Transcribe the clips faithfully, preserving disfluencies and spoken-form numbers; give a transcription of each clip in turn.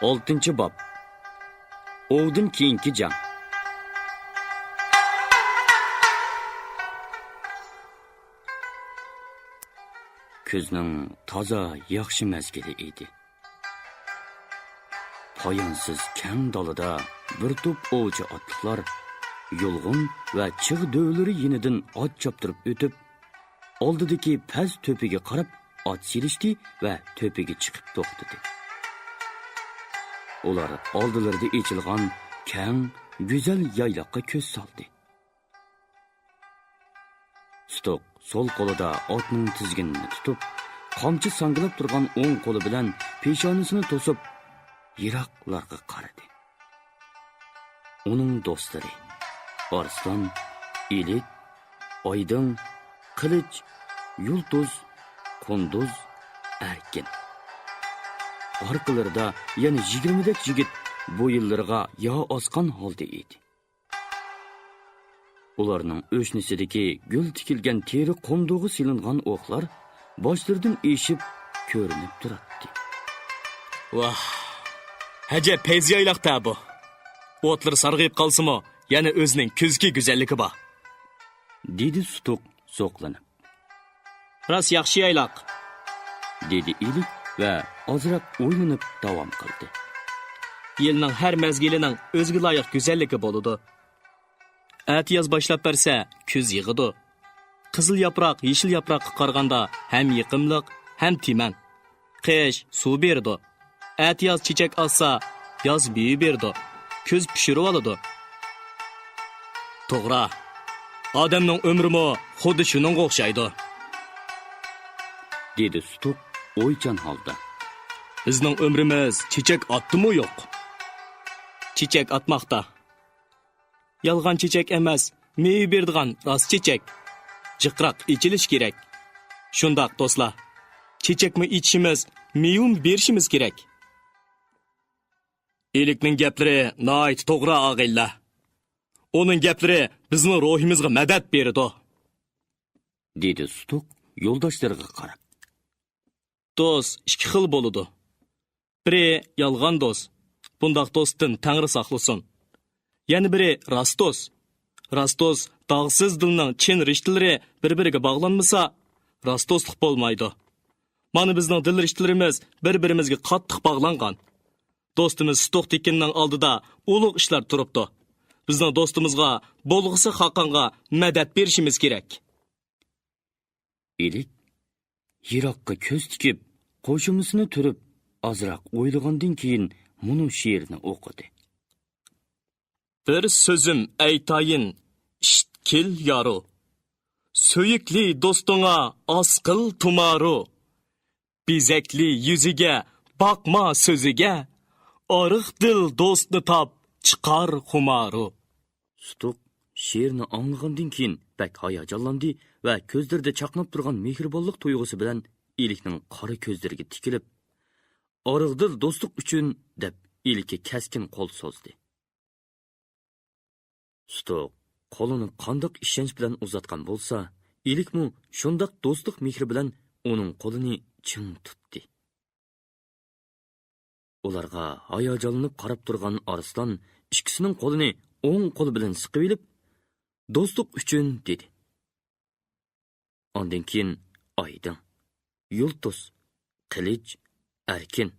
ئالتىنچى باب. ئوۋدىن كېيىنكى جەڭ. كۈزنىڭ تازا ياخشى مەزگىلى ئىدى. پايانسىز كەڭ دالىدا بىر توپ ئوۋچى ئاتلىقلار يۇلغۇن ۋە چىغ دۆۋىلىرى يېنىدىن ئات چاپتۇرۇپ ئۆتۈپ، ئالدىدىكى پەس تۆپىگە قاراپ ئات سېلىشتى ۋە تۆپىگە چىقىپ توختىدى. ئۇلار ئالدىلىرىدا ئېچىلغان كەڭ، گۈزەل يايلاققا كۆز سالدى. سۇتۇق سول قولىدا ئاتنىڭ تىزگىنىنى تۇتۇپ، قامچا ساڭگىلاپ تۇرغان ئوڭ قولى بىلەن پېشانىسىنى توسۇپ، يىراقلارغا قارىدى. ئۇنىڭ دوستلىرى ئارسلان، ئېلىك، ئايدىڭ، قىلىچ، يۇلتۇز، قۇندۇز، ئەركىن. ئارقىلىرىدا يەنە يىگىرمىدەك يىگىت بويۇنلىرىغا يا ئاسقان ھالدا ئىدى. ئۇلارنىڭ ئۆشنىسىدىكى گۈل تىكىلگەن تېرە قومدۇغا سېلىنغان ئوقلار باشلىرىدىن ئېشىپ كۆرۈنۈپ تۇراتتى. ۋاھ، ئەجەب پەيزى يايلاق-تە بۇ. ئوتلىرى سارغىيىپ قالسىمۇ، يەنە ئۆزىنىڭ كۈزكى گۈزەللىكى بار، دېدى سۇتۇق زوقلىنىپ. راست ياخشى يايلاق، دېدى ئېلىك ۋە ئازراق ئويلىنىپ داۋام قىلدى. يىلنىڭ ھەر مەزگىلىنىڭ ئۆزىگە لايىق گۈزەللىكى بولىدۇ. ئەتىياز باشلاپ بەرسە، كۈز يىغىدۇ. قىزىل ياپراق يېشىل ياپراققا قارىغاندا ھەم يېقىملىق، ھەم تىمەن. قىش سۇ بېرىدۇ. ئەتىياز چېچەك ئاتسا، ياز مېۋە بېرىدۇ. كۈز پىشۇرۇۋالىدۇ. توغرا. ئادەمنىڭ ئۆمرىمۇ خۇددى شۇنىڭغا ئوخشايدۇ، دېدى سۇتۇق ئويچان ھالدا. بىزنىڭ ئۆمرىمىز چېچەك ئاتتىمۇ يوق؟ چېچەك ئاتماقتا. يالغان چېچەك ئەمەس، مېۋە بېرىدىغان راست چېچەك. جىقراق ئېچىلىش كېرەك. شۇنداق، دوستلار. چېچەكمۇ ئېچىشىمىز، مېۋىمۇ بېرىشىمىز كېرەك. ئېلىكنىڭ گەپلىرى ناھايىتى توغرا، ئاغىنىلەر. ئۇنىڭ گەپلىرى بىزنىڭ روھىمىزغا مەدەت بېرىدۇ، دېدى سۇتۇق يولداشلىرىغا قاراپ. دوست ئىككى خىل بولىدۇ. بىرى يالغان دوست. بۇنداق دوستتىن تەڭرى ساقلىسۇن. يەنە بىرى راست دوست. راست دوست، داغسىز دىلنىڭ چىن رىشتىلىرى بىر-بىرىگە باغلانمىسا، راست دوستلۇق بولمايدۇ. مانا بىزنىڭ دىل رىشتىلىرىمىز بىر-بىرىمىزگە قاتتىق باغلانغان. دوستىمىز سۇتۇق تېكىننىڭ ئالدىدا ئۇلۇغ ئىشلار تۇرۇپتۇ. بىزنىڭ دوستىمىزغا بولغۇسى خاقانغا مەدەت بېرىشىمىز كېرەك. ئېلىك يىراققا كۆز تىكىپ، قوشۇمىسىنى تۈرۈپ، ئازراق ئويلىغاندىن كېيىن مۇنۇ شېئىرنى ئوقۇدى. بىر سۆزۈم ئېيتايىن، ئىشىتكىل يارۇ. سۆيۈكلى دوستۇڭا ئاز قىل تۇمارۇ. بېزەكلى يۈزىگە باقما سۆزىگە، ئارىق دىل دوستنى تاپ، چىقار خۇمارۇ. سۇتۇق شېئىرنى ئاڭلىغاندىن كېيىن بەك ھاياجانلاندى ۋە كۆزلىرىدە چاقناپ تۇرغان مېھرىبانلىق تۇيغۇسى بىلەن ئېلىكنىڭ قارا كۆزلىرىگە تىكىلىپ، ئارىق دىل دوستلۇق ئۈچۈن، دەپ ئېلىككە كەسكىن قول سوزدى. سۇتۇق قولىنى قانداق ئىشەنچ بىلەن ئۇزاتقان بولسا، ئېلىكمۇ شۇنداق دوستلۇق مېھرى بىلەن ئۇنىڭ قولىنى چىڭ تۇتتى. ئۇلارغا ھاياجانلىنىپ قاراپ تۇرغان ئارسلان ئىككىسىنىڭ قولىنى ئوڭ قولى بىلەن سىقىۋېلىپ، «دوستلۇق ئۈچۈن» دېدى. ئاندىن كېيىن ئايدىڭ، يۇلتۇز، قىلىچ، ئەركىن،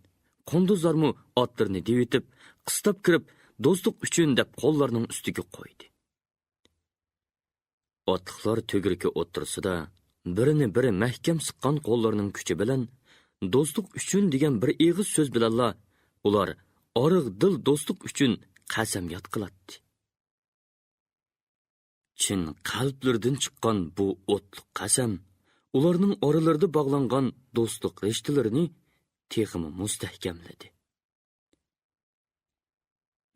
قۇندۇزلارمۇ ئاتلىرىنى دېۋىتىپ، قىستاپ كىرىپ، «دوستلۇق ئۈچۈن» دەپ قوللارنىڭ ئۈستىگە قويدى. ئاتلىقلار تۆگىرىكى ئوتتۇرىسىدا بىرىنى بىرى مەھكەم سىققان قوللىرىنىڭ كۈچى بىلەن «دوستلۇق ئۈچۈن» دېگەن بىر ئېغىز سۆز بىلەنلا ئۇلار ئارىق دىل دوستلۇق ئۈچۈن قەسەمياد قىلاتتى. چىن قەلبلىرىدىن چىققان بۇ ئوتلۇق قەسەم ئۇلارنىڭ ئارىلىرىدا باغلانغان دوستلۇق رىشتىلىرىنى تېخىمۇ مۇستەھكەملىدى.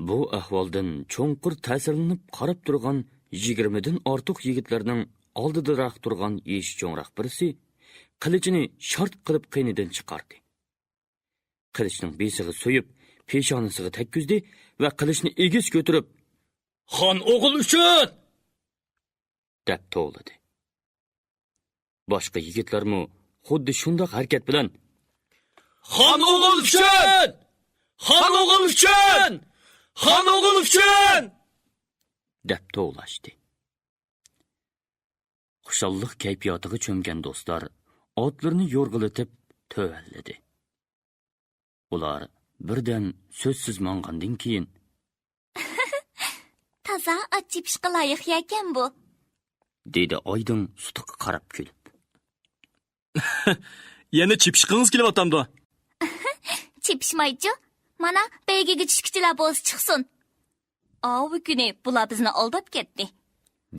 بۇ ئەھۋالدىن چوڭقۇر تەسىرلىنىپ قاراپ تۇرغان يىگىرمىدىن ئارتۇق يىگىتلەرنىڭ ئالدىدىراق تۇرغان يېشى چوڭراق بىرسى قىلىچىنى شارت قىلىپ قېنىدىن چىقاردى. قىلىچنىڭ بېسىغا سۆيۈپ، پېشانىسىغا تەگكۈزدى ۋە قىلىچنى ئېگىز كۆتۈرۈپ، «خان ئوغۇل ئۈچۈن!» دەپ توۋلىدى. باشقا يىگىتلەرمۇ خۇددى شۇنداق ھەرىكەت بىلەن، «خان ئوغۇل ئۈچۈن!» خان ئوغۇل ئۈچۈن! خان ئوغۇل ئۈچۈن! دەپ توۋلاشتى. خۇشاللىق كەيپىياتىغا چۆمگەن دوستلار ئاتلىرىنى يورغىلىتىپ تۆۋەنلىدى. ئۇلار بىردەم سۆزسىز ماڭغاندىن كېيىن، تازا ئات چېپىشقا لايىق يەكەن بۇ، دېدى ئايدىڭ سۇتۇققا قاراپ كۈلۈپ. يەنە چېپىشقىڭىز كېلىۋاتامدۇ؟ چېپىشمايچۇ. مانا، بەيگىگە چۈشكۈچىلەر بولسا چىقسۇن. ئاۋۇ كۈنى بۇلار بىزنى ئالداپ كەتتى،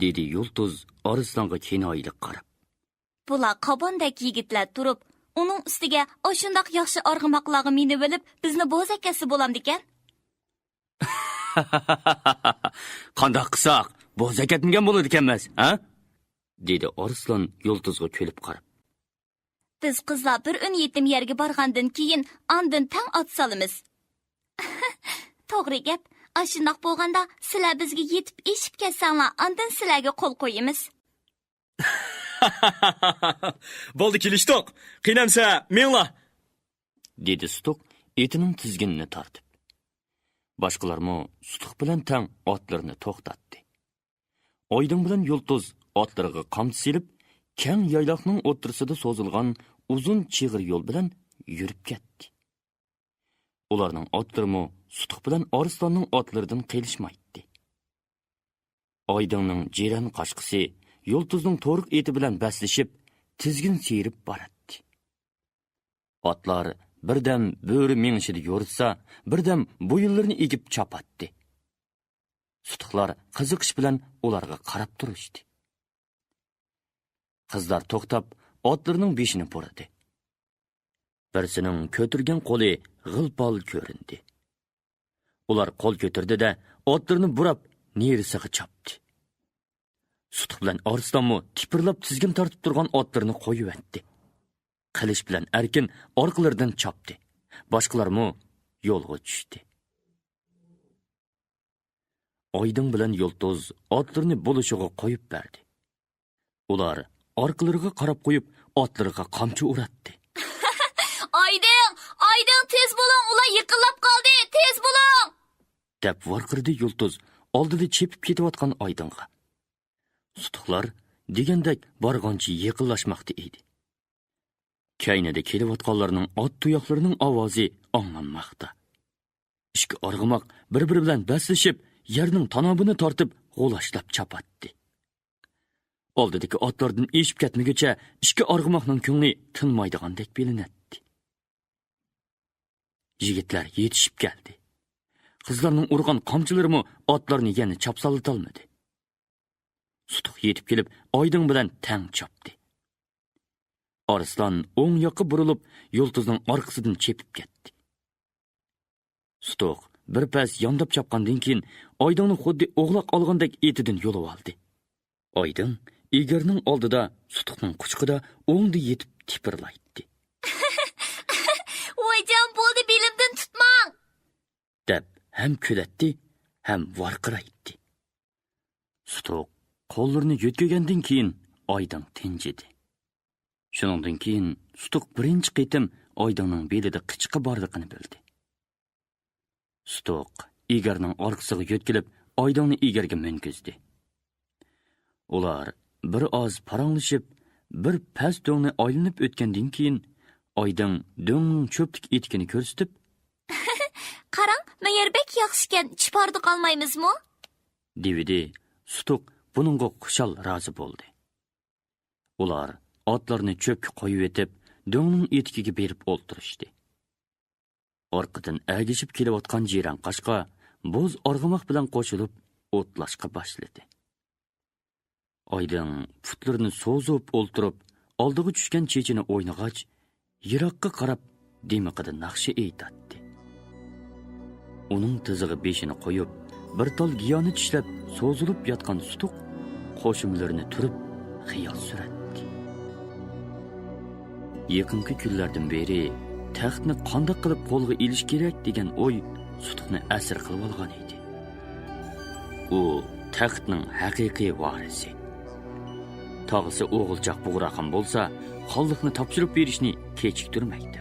دېدى يۇلتۇز ئارسلانغا كىنايىلىك قاراپ. بۇلار قاباندەك يىگىتلەر تۇرۇپ، ئۇنىڭ ئۈستىگە ئاشۇنداق ياخشى ئارغىماقلارغا مىنىۋېلىپ، بىزنى بوزەك ئەتسە بولامدىكەن؟ قانداق قىلساق، بوزەك ئەتمىگەن بولىدىكەنمىز، ھە؟ دېدى ئارسلان يۇلتۇزغا كۈلۈپ قاراپ. بىز قىزلار بىر ئۈن يېتىم يەرگە بارغاندىن كېيىن، ئاندىن تەڭ ئات سالىمىز. توغرا گەپ. ئاشۇنداق بولغاندا، سىلەر بىزگە يېتىپ ئېشىپ كەتسەڭلار، ئاندىن سىلەرگە قول قويىمىز. بولدى، كېلىشتۇق. قېنى ئەمسە، مېڭىڭلار، دېدى سۇتۇق ئېتىنىڭ تىزگىنىنى تارتىپ. باشقىلارمۇ سۇتۇق بىلەن تەڭ ئاتلىرىنى توختاتتى. ئايدىڭ بىلەن يۇلتۇز ئاتلىرىغا قامچا سېلىپ، كەڭ يايلاقنىڭ ئوتتۇرىسىدا سوزۇلغان ئۇزۇن چىغىر يول بىلەن يۈرۈپ كەتتى. ئۇلارنىڭ ئاتلىرىمۇ سۇتۇق بىلەن ئارسلاننىڭ ئاتلىرىدىن قېلىشمايتتى. ئايدىڭنىڭ جىرەن قاشقىسى يۇلتۇزنىڭ تورۇق ئېتى بىلەن بەسلىشىپ، تىزگىن سىيرىپ باراتتى. ئاتلار بىردەم بۆرە مېڭىشىدا يورۇتسا، بىردەم بويۇنلىرىنى ئېگىپ چاپاتتى. سۇتۇقلار قىزىقىش بىلەن ئۇلارغا قاراپ تۇرۇشتى. قىزلار توختاپ، ئاتلىرىنىڭ بېشىنى بۇرىدى. بىرسىنىڭ كۆتۈرگەن قولى غىل-پال كۆرۈندى. ئۇلار قول كۆتۈردى-دە، ئاتلىرىنى بۇراپ، نېرىسىغا چاپتى. سۇتۇق بىلەن ئارسلانمۇ تىپىرلاپ تىزگىن تارتىپ تۇرغان ئاتلىرىنى قويۇۋەتتى. قىلىچ بىلەن ئەركىن ئارقىلىرىدىن چاپتى. باشقىلارمۇ يولغا چۈشتى. ئايدىڭ بىلەن يۇلتۇز ئاتلىرىنى بولۇشىغا قويۇپ بەردى. ئۇلار ئارقىلىرىغا قاراپ قويۇپ، ئاتلىرىغا قامچا ئۇراتتى. ئايدىڭ، ئايدىڭ، تېز بولۇڭ، ئۇلار يېقىنلاپ قالدى، تېز بولۇڭ! دەپ ۋارقىرىدى يۇلتۇز ئالدىدا چېپىپ كېتىۋاتقان ئايدىڭغا. سۇتۇقلار دېگەندەك بارغانچە يېقىنلاشماقتا ئىدى. كەينىدە كېلىۋاتقانلارنىڭ ئات تۇياقلىرىنىڭ ئاۋازى ئاڭلانماقتا. ئىككى ئارغىماق بىر-بىرى بىلەن بەسلىشىپ، يەرنىڭ تاناۋىنى تارتىپ، غۇلاچلاپ چاپاتتى. ئالدىدىكى ئاتلاردىن ئېشىپ كەتمىگۈچە ئىككى ئارغىماقنىڭ كۆڭلى تىنمايدىغاندەك بىلىنەتتى. يىگىتلەر يېتىشىپ كەلدى. قىزلارنىڭ ئۇرغان قامچىلىرىمۇ ئاتلارنى يەنە چاپسانلىتالمىدى. سۇتۇق يېتىپ كېلىپ، ئايدىڭ بىلەن تەڭ چاپتى. ئارسلان ئوڭ ياققا بۇرۇلۇپ، يۇلتۇزنىڭ ئارقىسىدىن چېپىپ كەتتى. سۇتۇق بىر پەس يانداپ چاپقاندىن كېيىن، ئايدىڭنى خۇددى ئوغلاق ئالغاندەك ئېتىدىن يۇلۇۋالدى. ئايدىڭ ئېگەرنىڭ ئالدىدا، سۇتۇقنىڭ قۇچىقىدا ئوڭدا يېتىپ تىپىرلايتتى. ۋايجان، بولدى، بېلىمدىن تۇتماڭ! دەپ ھەم كۈلەتتى، ھەم ۋارقىرايتتى. سۇتۇق قوللىرىنى يۆتكىگەندىن كېيىن، ئايدىڭ تىنچىدى. شۇنىڭدىن كېيىن سۇتۇق بىرىنچى قېتىم ئايدىڭنىڭ بېلىدە قىچىقى بارلىقىنى بىلدى. سۇتۇق ئېگەرنىڭ ئارقىسىغا يۆتكىلىپ، ئايدىڭنى ئېگەرگە مىنگۈزدى. ئۇلار بىر ئاز پاراڭلىشىپ، بىر پەس دۆڭنى ئايلىنىپ ئۆتكەندىن كېيىن، ئايدىڭ دۆڭنىڭ چۆپلۈك ئېتىكىنى كۆرسىتىپ، قاراڭ، مۇ يەر بەك ياخشىكەن، چىپاردۇق ئالمايمىزمۇ؟ دېۋىدى. سۇتۇق بۇنىڭغا خۇشال رازى بولدى. ئۇلار ئاتلارنى چۆپكە قويۇۋېتىپ، دۆڭنىڭ ئېتىكىگە بېرىپ ئولتۇرۇشتى. ئارقىدىن ئەگىشىپ كېلىۋاتقان جىرەن قاشقا بوز ئارغىماق بىلەن قوشۇلۇپ ئوتلاشقا باشلىدى. ئايدىڭ پۇتلىرىنى سوزۇپ ئولتۇرۇپ، ئالدىغا چۈشكەن چېچىنى ئوينىغاچ، يىراققا قاراپ دىمىقىدا ناخشا ئېيتاتتى. ئۇنىڭ تىزىغا بېشىنى قويۇپ، بىر تال گىيانى چىشلەپ سوزۇلۇپ ياتقان سۇتۇق قوشۇملىرىنى تۈرۈپ خىيال سۈرەتتى. يېقىنقى كۈنلەردىن بېرى تەختنى قانداق قىلىپ قولغا ئېلىش كېرەك دېگەن ئوي سۇتۇقنى ئەسىر قىلىۋالغان ئىدى. ئۇ تەختنىڭ ھەقىقىي ۋارىسى. تاغىسى ئوغۇلچاق بۇغراخان بولسا، خانلىقنى تاپشۇرۇپ بېرىشنى كېچىكتۈرمەيتتى.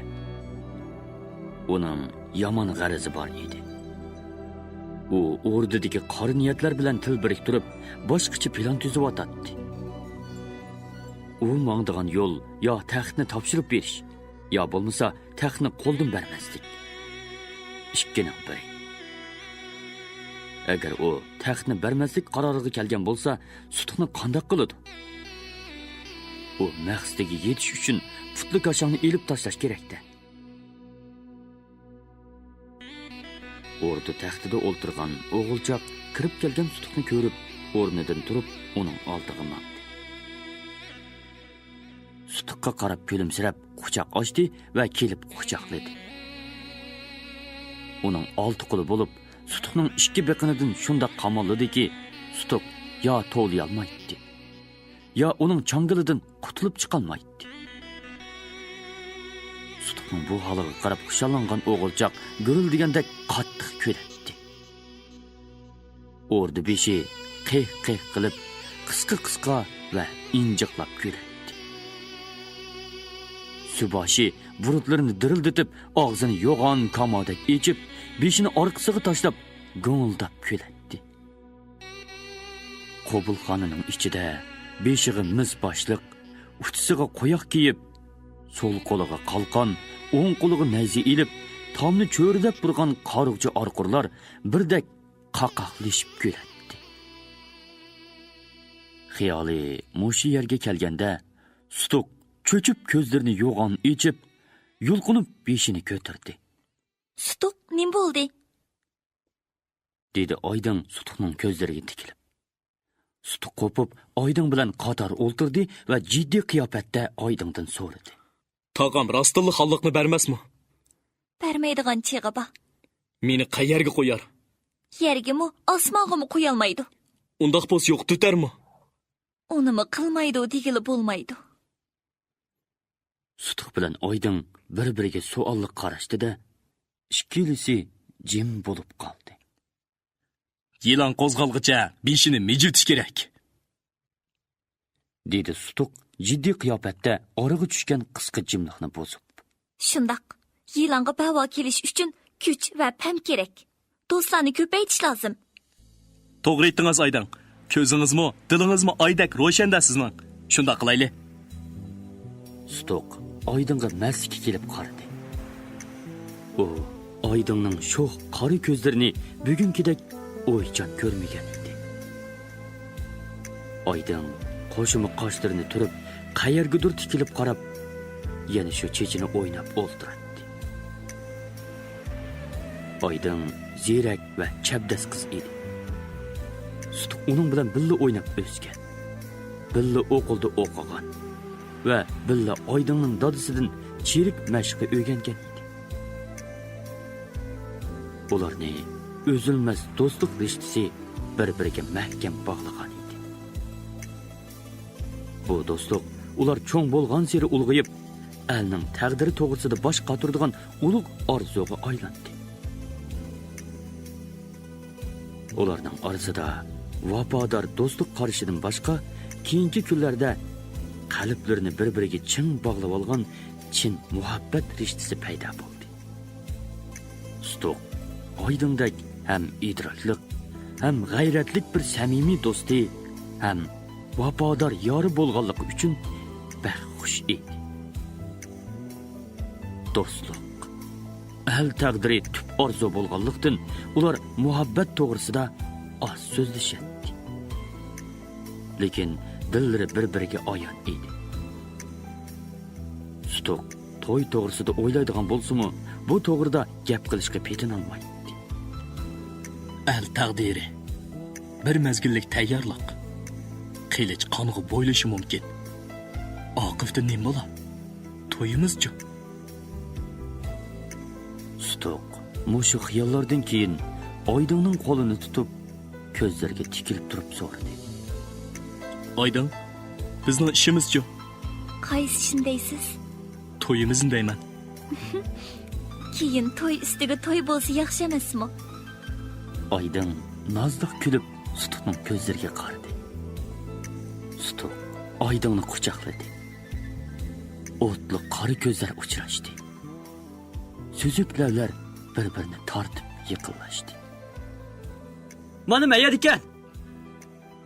ئۇنىڭ يامان غەرىزى بار ئىدى. ئۇ ئوردىدىكى قارا نىيەتلەر بىلەن تىل بىرىكتۈرۈپ، باشقىچە پىلان تۈزۈۋاتاتتى. ئۇ ماڭىدىغان يول يا تەختنى تاپشۇرۇپ بېرىش، يا بولمىسا تەختنى قولدىن بەرمەسلىك. ئىككىنىڭ بىرى. ئەگەر ئۇ تەختنى بەرمەسلىك قارارىغا كەلگەن بولسا، سۇتۇقنى قانداق قىلىدۇ؟ ئۇ مەقسىتىگە يېتىش ئۈچۈن پۇتلىكاشاڭنى ئېلىپ تاشلاش كېرەكتە. ئوردا تەختىدە ئولتۇرغان ئوغۇلچاق كىرىپ كەلگەن سۇتۇقنى كۆرۈپ، ئورنىدىن تۇرۇپ، ئۇنىڭ ئالدىغا ماڭدى. سۇتۇققا قاراپ كۈلۈمسىرەپ قۇچاق ئاچتى ۋە كېلىپ قۇچاقلىدى. ئۇنىڭ ئالتە قولى بولۇپ، سۇتۇقنىڭ ئىككى بېقىنىدىن شۇنداق قاماللىدىكى، سۇتۇق يا توۋلىيالمايتتى، يا ئۇنىڭ چاڭگىلىدىن قۇتۇلۇپ چىقالمايتتى. سۇتۇقنىڭ بۇ ھالىغا قاراپ خۇشاللانغان ئوغۇلچاق گۈرۈلدىگەندەك قاتتىق كۈلەتتى. ئوردا بېشى قىھ-قىھ قىلىپ، قىسقا-قىسقا ۋە ئىنجىقلاپ كۈلەتتى. سۇباشى بۇرۇتلىرىنى دىرىلدىتىپ، ئاغزىنى يوغان كامادەك ئېچىپ، بېشىنى ئارقىسىغا تاشلاپ، گۇڭۇلداپ كۈلەتتى. قوبۇلخانىنىڭ ئىچىدە بېشىغا مىس باشلىق، ئۇچىسىغا قوياق كىيىپ، سول قولىغا قالقان، ئوڭ قولىغا نەيزە ئېلىپ، تامنى چۆرىدەپ تۇرغان قارىغۇچى ئارقۇرلار بىردەك قاقاقلىشىپ كۈلەتتى. خىيالى مۇشۇ يەرگە كەلگەندە، سۇتۇق چۆچۈپ كۆزلىرىنى يوغان ئېچىپ، يۇلقۇنۇپ بېشىنى كۆتۈردى. سۇتۇق، نېمە بولدى؟ دېدى ئايدىڭ سۇتۇقنىڭ كۆزلىرىگە تىكىلىپ. سۇتۇق قوپۇپ، ئايدىڭ بىلەن قاتار ئولتۇردى ۋە جىددىي قىياپەتتە ئايدىڭدىن سورىدى. تاغام راستتىنلا خانلىقنى بەرمەسمۇ؟ بەرمەيدىغان چېغى بار. مېنى قەيەرگە قويار؟ يەرگىمۇ، ئاسمانغىمۇ قويالمايدۇ. ئۇنداق بولسا يوقىتىۋېتەرمۇ؟ ئۇنىمۇ قىلمايدۇ دېگىلى بولمايدۇ. سۇتۇق بىلەن ئايدىڭ بىر-بىرىگە سوئاللىق قاراشتى-دە، ئىككىلىسى جىم بولۇپ قالدى. يىلان قوزغالغىچە بېشىنى مىجىرتىش كېرەك، دېدى سۇتۇق جىددىي قىياپەتتە ئارىغا چۈشكەن قىسقا جىملىقنى بۇزۇپ. شۇنداق. يىلانغا بەۋا كېلىش ئۈچۈن كۈچ ۋە پەم كېرەك. دوستلارنى كۆپەيتىش لازىم. توغرا ئېيتتىڭىز، ئايدىڭ. كۆزىڭىزمۇ، دىلىڭىزمۇ ئايدەك روشەندە سىزنىڭ. شۇنداق قىلايلى. سۇتۇق ئايدىڭغا مەستە كېلىپ قارىدى. ئۇ ئايدىڭنىڭ شوخ قارا كۆزلىرىنى بۈگۈنكىدەك ئويچان كۆرمىگەن ئىدى. ئايدىڭ قوشۇما قاشلىرىنى تۈرۈپ، قەيەرگىدۇر تىكىلىپ قاراپ، يەنە شۇ چېچىنى ئويناپ ئولتۇراتتى. ئايدىڭ زېرەك ۋە چەبدەس قىز ئىدى. سۇتۇق ئۇنىڭ بىلەن بىللە ئويناپ ئۆسكەن، بىللە ئوقۇلدا ئوقۇغان ۋە بىللە ئايدىڭنىڭ دادىسىدىن چېرىك مەشىقنى ئۆگەنگەن ئىدى. ئۇلارنى ئۈزۈلمەس دوستلۇق رىشتىسى بىر-بىرىگە مەھكەم باغلىغان ئىدى. بۇ دوستلۇق ئۇلار چوڭ بولغانسېرى ئۇلغىيىپ، ئەلنىڭ تەقدىرى توغرىسىدا باش قاتۇرىدىغان ئۇلۇغ ئارزۇغا ئايلاندى. ئۇلارنىڭ ئارىسىدا ۋاپادار دوستلۇق قارىشىدىن باشقا، كېيىنكى كۈنلەردە قەلبلىرىنى بىر-بىرىگە چىڭ باغلىۋالغان چىن مۇھەببەت رىشتىسى پەيدا بولدى. سۇتۇق ئايدىڭدەك ھەم ئىدراكلىق، ھەم غەيرەتلىك بىر سەمىمىي دوستى ھەم ۋاپادار يارى بولغانلىقى ئۈچۈن بەك خۇش ئىدى. دوستلۇق، ئەل تەقدىرى تۈپ ئارزۇ بولغانلىقتىن، ئۇلار مۇھەببەت توغرىسىدا ئاز سۆزلىشەتتى. لېكىن دىللىرى بىر-بىرىگە ئايان ئىدى. سۇتۇق توي توغرىسىدا ئويلايدىغان بولسىمۇ، بۇ توغرىدا گەپ قىلىشقا پېتىنالمايتتى. ئەل تەقدىرى، بىر مەزگىللىك تەييارلىق. قىلىچ قانغا بويىلىشى مۇمكىن. ئاقىۋىتى نېمە بولا؟ تويىمىزچۇ؟ سۇتۇق مۇشۇ خىياللاردىن كېيىن ئايدىڭنىڭ قولىنى تۇتۇپ، كۆزلىرىگە تىكىلىپ تۇرۇپ سورىدى. ئايدىڭ، بىزنىڭ ئىشىمىزچۇ؟ قايسى ئىشنى دەيسىز؟ تويىمىزنى دەيمەن. كېيىن توي ئۈستىگە توي بولسا ياخشى ئەمەسمۇ؟ ئايدىڭ نازلىق كۈلۈپ، سۇتۇقنىڭ كۆزلىرىگە قارىدى. سۇتۇق ئايدىڭنى قۇچاقلىدى. ئوتلۇق قارا كۆزلەر ئۇچراشتى. سۈزۈك لەۋلەر بىر-بىرىنى تارتىپ يېقىنلاشتى. «مانا مەيەر ئىكەن!»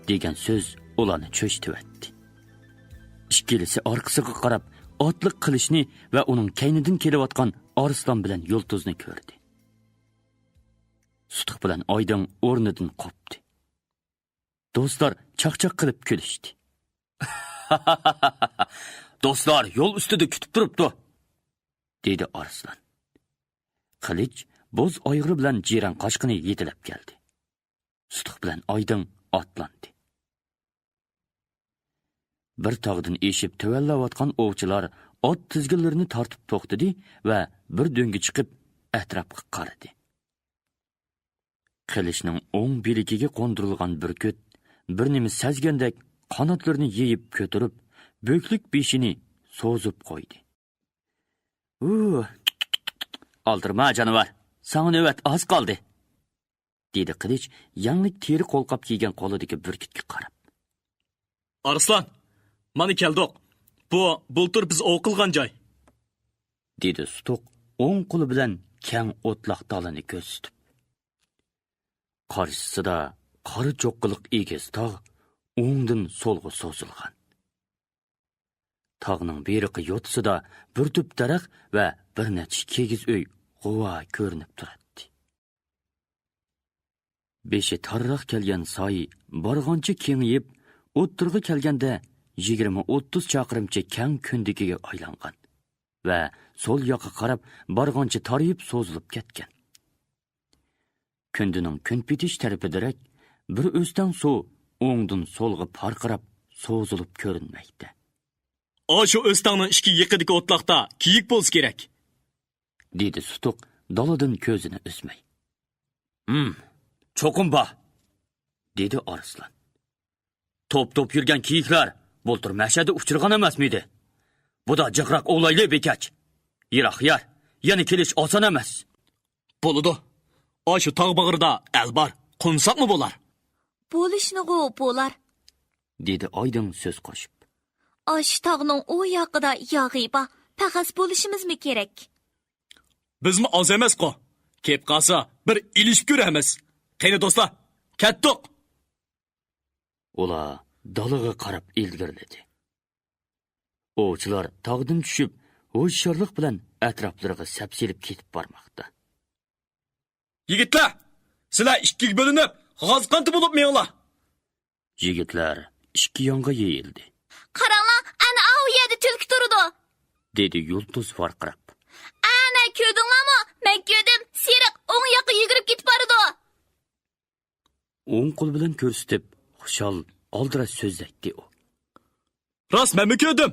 دېگەن سۆز ئۇلارنى چۆچۈتۈۋەتتى. ئىككىلىسى ئارقىسىغا قاراپ، ئاتلىق قىلىچنى ۋە ئۇنىڭ كەينىدىن كېلىۋاتقان ئارسلان بىلەن يۇلتۇزنى كۆردى. سۇتۇق بىلەن ئايدىڭ ئورنىدىن قوپتى. دوستلار چاقچاق قىلىپ كۈلۈشتى. «دوستلار يول ئۈستىدە كۈتۈپ تۇرۇپتۇ!» دېدى ئارسلان. قىلىچ بوز ئايغىرى بىلەن جىرەن قاشقىنى يېتىلەپ كەلدى. سۇتۇق بىلەن ئايدىڭ ئاتلاندى. بىر تاغدىن ئېشىپ تۆۋەنلەۋاتقان ئوۋچىلار ئات تىزگىنلىرىنى تارتىپ توختىدى ۋە بىر دۆڭگە چىقىپ ئەتراپقا قارىدى. قىلىچنىڭ ئوڭ بىلىكىگە قوندۇرۇلغان بۈركۈت بىر نېمە سەزگەندەك قاناتلىرىنى يېيىپ كۆتۈرۈپ، بۆكلۈك بېشىنى سوزۇپ قويدى. «ھۇ، ئالدىرىما جانىۋار، ساڭا نۆۋەت ئاز قالدى.» دېدى قىلىچ يەڭلىك تېرە قولقاپ كىيگەن قولىدىكى بۈركۈتكە قاراپ. «ئارسلان، مانا كەلدۇق. بۇ بۇلتۇر بىز ئوۋ قىلغان جاي.» دېدى سۇتۇق ئوڭ قولى بىلەن كەڭ ئوتلاق دالىنى كۆرسىتىپ. قارشىسىدا قارا چوققىلىق ئېگىز تاغ ئوڭدىن سولغا سوزۇلغان. تاغنىڭ بېرىقى يوتىسىدا بىر تۈپ دەرەخ ۋە بىر نەچچە كىگىز ئۆي غۇۋا كۆرۈنۈپ تۇراتتى. بېشى تارراق كەلگەن ساي بارغانچە كېڭىيىپ، ئوتتۇرىغا كەلگەندە يىگىرمە ئوتتۇز چاقىرىمچە كەڭ كۈندىكىگە ئايلانغان ۋە سول ياققا قاراپ بارغانچە تارىيىپ سوزۇلۇپ كەتكەن. كۈندىنىڭ كۈن پېتىش تەرىپىدىرەك بىر ئۆستەڭ سۇ ئوڭدىن سولغا پارقىراپ سوزۇلۇپ كۆرۈنمەكتە. «ئاشۇ ئۆستەڭنىڭ ئىككى يېقىدىكى ئوتلاقتا كېيىك بولسا كېرەك.» دېدى سۇتۇق دالىدىن كۆزىنى ئۈزمەي. «ھىم، چوقۇم بار.» دېدى ئارسلان. «توپ-توپ يۈرگەن كېيىكلەر بۇلتۇر مەشەدە ئۇچرىغان ئەمەسمىدى؟ بۇدا جىقراق ئوۋلايلى بىكەچ. يىراق يەر، يەنە كېلىش ئاسان ئەمەس.» «بولىدۇ. ئاشۇ تاغ باغرىدا ئەل بار، قونساقمۇ بولار.» «بولۇشنىغۇ بولار.» دېدى ئايدىڭ سۆز قوشۇپ. «ئاشۇ تاغنىڭ ئۇ ياقىدا ياغى بار، پەخەس بولۇشىمىزمۇ كېرەك.» «بىزمۇ ئاز ئەمەسقۇ. كېلىپ قالسا بىر ئېلىشىپ كۆرەرمىز. قېنى دوستلار، كەتتۇق.» ئۇلار دالىغا قاراپ ئىلگىرىلىدى. ئوۋچىلار تاغدىن چۈشۈپ، ھوشيارلىق بىلەن ئەتراپلىرىغا سەپسېلىپ كېتىپ بارماقتا. «يىگىتلەر، سىلەر ئىككىگە بۆلۈنۈپ، غازقانتى بولۇپ مېڭىڭلار.» يىگىتلەر ئىككى يانغا يېيىلدى. «قاراڭلار، ئەنە ئاۋۇ يەردە تۈلكە تۇرىدۇ.» دېدى يۇلتۇز ۋارقىراپ. «ئەنە، كۆردۈڭلارمۇ؟ مەن كۆردۈم، سېرىق ئوڭ ياققا يۈگۈرۈپ كېتىپ بارىدۇ.» ئوڭ قول بىلەن كۆرسىتىپ، خۇشال، ئالدىراش سۆزلەيتتى ئۇ. «راست، مەنمۇ كۆردۈم.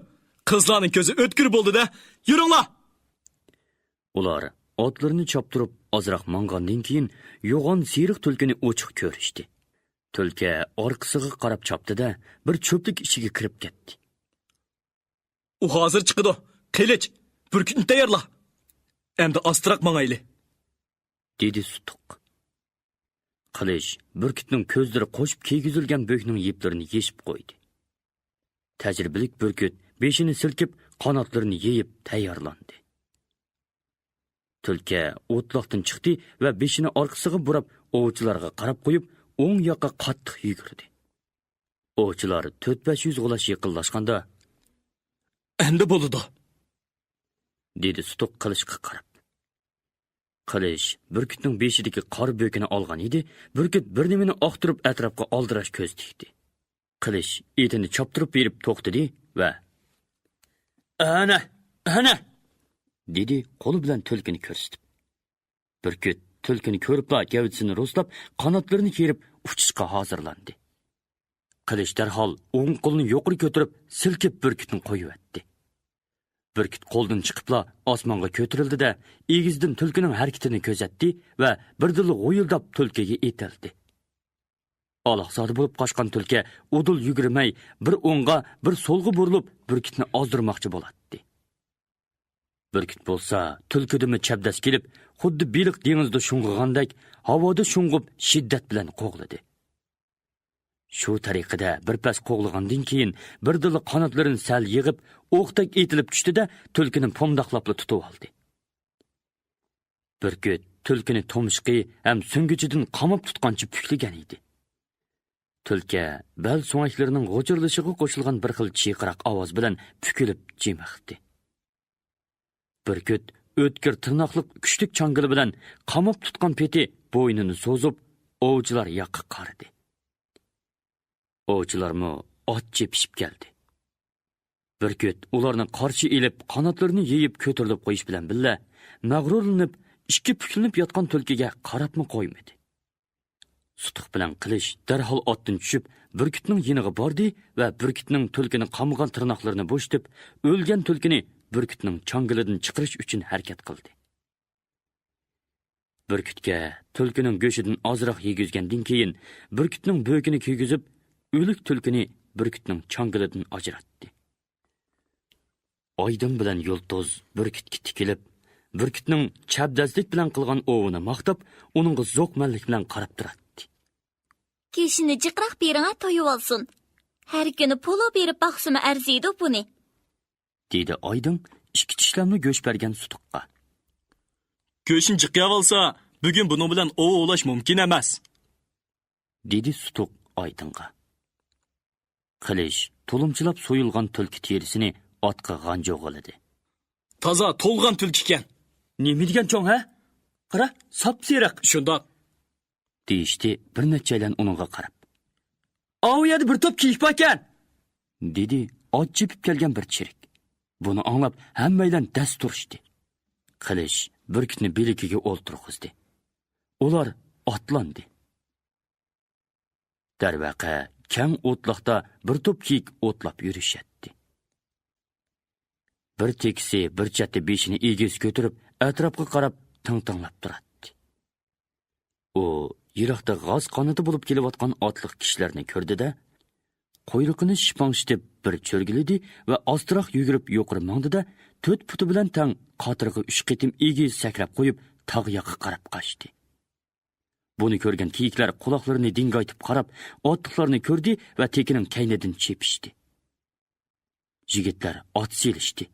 قىزلارنىڭ كۆزى ئۆتكۈر بولدى-دە. يۈرۈڭلار.» ئۇلار ئاتلىرىنى چاپتۇرۇپ، ئازراق ماڭغاندىن كېيىن، يوغان سېرىق تۈلكىنى ئوچۇق كۆرۈشتى. تۈلكە ئارقىسىغا قاراپ چاپتى-دە، بىر چۆپلۈك ئىچىگە كىرىپ كەتتى. «ئۇ ھازىر چىقىدۇ. قىلىچ، بۈركۈتنى تەييارلا. ئەمدى ئاستىراق ماڭايلى.» دېدى سۇتۇق. قىلىچ بۈركۈتنىڭ كۆزلىرى قوشۇپ كىيگۈزۈلگەن بۆكنىڭ يىپلىرىنى يېشىپ قويدى. تەجرىبىلىك بۈركۈت بېشىنى سىلكىپ، قاناتلىرىنى يېيىپ تەييارلاندى. تۈلكە ئوتلاقتىن چىقتى ۋە بېشىنى ئارقىسىغا بۇراپ، ئوۋچىلارغا قاراپ قويۇپ، ئوڭ ياققا قاتتىق يۈگۈردى. ئوۋچىلار تۆت-بەش يۈز غۇلاچ يېقىنلاشقاندا، «ئەمدى بولىدۇ.» دېدى سۇتۇق قىلىچقا قاراپ. قىلىچ بۈركۈتنىڭ بېشىدىكى قارا بۆكىنى ئالغان ئىدى، بۈركۈت بىر نېمىنى ئاختۇرۇپ ئەتراپقا ئالدىراش كۆز تىكتى. قىلىچ ئېتىنى چاپتۇرۇپ بېرىپ توختىدى ۋە، «ئەنە، ئەنە!» دېدى قولى بىلەن تۈلكىنى كۆرسىتىپ. بۈركۈت تۈلكىنى كۆرۈپلا گەۋدىسىنى رۇسلاپ، قاناتلىرىنى كېرىپ ئۇچۇشقا ھازىرلاندى. قىلىچ دەرھال ئوڭ قولىنى يۇقىرى كۆتۈرۈپ، سىلكىپ بۈركۈتنى قويۇۋەتتى. بۈركۈت قولدىن چىقىپلا ئاسمانغا كۆتۈرۈلدى-دە، ئېگىزدىن تۈلكىنىڭ ھەرىكىتىنى كۆزەتتى ۋە بىردىنلا غۇيۇلداپ تۈلكىگە ئېتىلدى. ئالاقزادە بولۇپ قاچقان تۈلكە ئۇدۇل يۈگۈرمەي، بىر ئوڭغا، بىر سولغا بۇرۇلۇپ، بۈركۈتنى ئازدۇرماقچى بولاتتى. بۈركۈت بولسا تۈلكىدىنمۇ چەبدەس كېلىپ، خۇددى بېلىق دېڭىزدا شۇڭغۇغاندەك، ھاۋادا شۇڭغۇپ، شىددەت بىلەن قوغلىدى. شۇ تەرىقىدە بىر پەس قوغلىغاندىن كېيىن، بىردىنلا قاناتلىرىنى سەل يىغىپ، ئوقتەك ئېتىلىپ چۈشتى-دە، تۈلكىنى پومداقلاپلا تۇتۇۋالدى. بۈركۈت تۈلكىنى تۇمشۇقى ھەم سۈڭگۈچىدىن قاماپ تۇتقانچە پۈكلىگەن ئىدى. تۈلكە بەل سۆڭەكلىرىنىڭ غۇچۇرلىشىغا قوشۇلغان بىر خىل چىرقىراق ئاۋاز بىلەن پۈكۈلۈپ جىمىقتى. بۈركۈت ئۆتكۈر تىرناقلىق كۈچلۈك چاڭگىلى بىلەن قاماپ تۇتقان پېتى بوينىنى سوزۇپ، ئوۋچىلار ياققا قارىدى. ئوۋچىلارمۇ ئات چېپىشىپ كەلدى. بۈركۈت ئۇلارنى قارشى ئېلىپ، قاناتلىرىنى يېيىپ كۆتۈرۈلۈپ قويۇش بىلەن بىللە، مەغرۇرلىنىپ، ئىككى پۈكلىنىپ ياتقان تۈلكىگە قاراپمۇ قويمىدى. سۇتۇق بىلەن قىلىچ دەرھال ئاتتىن چۈشۈپ، بۈركۈتنىڭ يېنىغا باردى ۋە بۈركۈتنىڭ تۈلكىنى قامىغان تىرناقلىرىنى بوشىتىپ، ئۆلگەن تۈلكىنى بۈركۈتنىڭ چاڭگىلىدىن چىقىرىش ئۈچۈن ھەرىكەت قىلدى. بۈركۈتكە تۈلكىنىڭ گۆشىدىن ئازراق يېگۈزگەندىن كېيىن، بۈركۈتنىڭ بۆكىنى كىيگۈزۈپ، ئۆلۈك تۈلكىنى بۈركۈتنىڭ چاڭگىلىدىن ئاجراتتى. ئايدىڭ بىلەن يۇلتۇز بۈركۈتكە تىكىلىپ، بۈركۈتنىڭ چەبدەسلىك بىلەن قىلغان ئوۋىنى ماختاپ، ئۇنىڭغا زوقمەنلىك بىلەن قاراپ تۇراتتى. «گۆشىنى جىقراق بېرىڭە، تويۇۋالسۇن. ھەر كۈنى پولۇ بېرىپ باقسىمۇ ئەرزىيدۇ بۇنى»، دېدى ئايدىڭ ئىككى چىشلەملا گۆش بەرگەن سۇتۇققا. «گۆشنى جىقىياۋالسا، بۈگۈن بۇنىڭ بىلەن ئوۋ ئوۋلاش مۇمكىن ئەمەس»، دېدى سۇتۇق ئايدىڭغا. قىلىچ تۇلۇمچىلاپ سويۇلغان تۈلكە تېرىسىنى ئاتقا غانجۇغىلىدى. «تازا تولغان تۈلكە ئىكەن.» «نېمە دېگەن چوڭ، ھە؟ قارا، ساپسېرىق.» «شۇنداق.» دېيىشتى بىر نەچچەيلەن ئۇنىڭغا قاراپ. «ئاۋۇ يەردە بىر توپ كېيىك باركەن!» دېدى ئات چېپىپ كەلگەن بىر چېرىك. بۇنى ئاڭلاپ ھەممەيلەن دەس تۇرۇشتى. قىلىچ بۈركۈتنى بىلىكىگە ئولتۇرغۇزدى. ئۇلار ئاتلاندى. دەرۋەقە، كەڭ ئوتلاقتا بىر توپ كېيىك ئوتلاپ يۈرۈشەتتى. بىر تېكىسى بىر چەتتە بېشىنى ئېگىز كۆتۈرۈپ، ئەتراپقا قاراپ تىڭتىڭلاپ تۇراتتى. ئۇ يىراقتا غاز قانىتى بولۇپ كېلىۋاتقان ئاتلىق كىشىلەرنى كۆردى-دە، قۇيرۇقىنى شىپاڭشىتىپ بىر چۆرگىلىدى ۋە ئاستىراق يۈگۈرۈپ يۇقىرى ماڭدى-دە، تۆت پۇتى بىلەن تەڭ قاتۇرغا ئۈچ قېتىم ئېگىز سەكرەپ قويۇپ، تاغ ياققا قاراپ قاچتى. بۇنى كۆرگەن كېيىكلەر قۇلاقلىرىنى دىڭگايتىپ قاراپ، ئاتلىقلارنى كۆردى ۋە تېكىنىڭ كەينىدىن چېپىشتى. يىگىتلەر ئات سېلىشتى.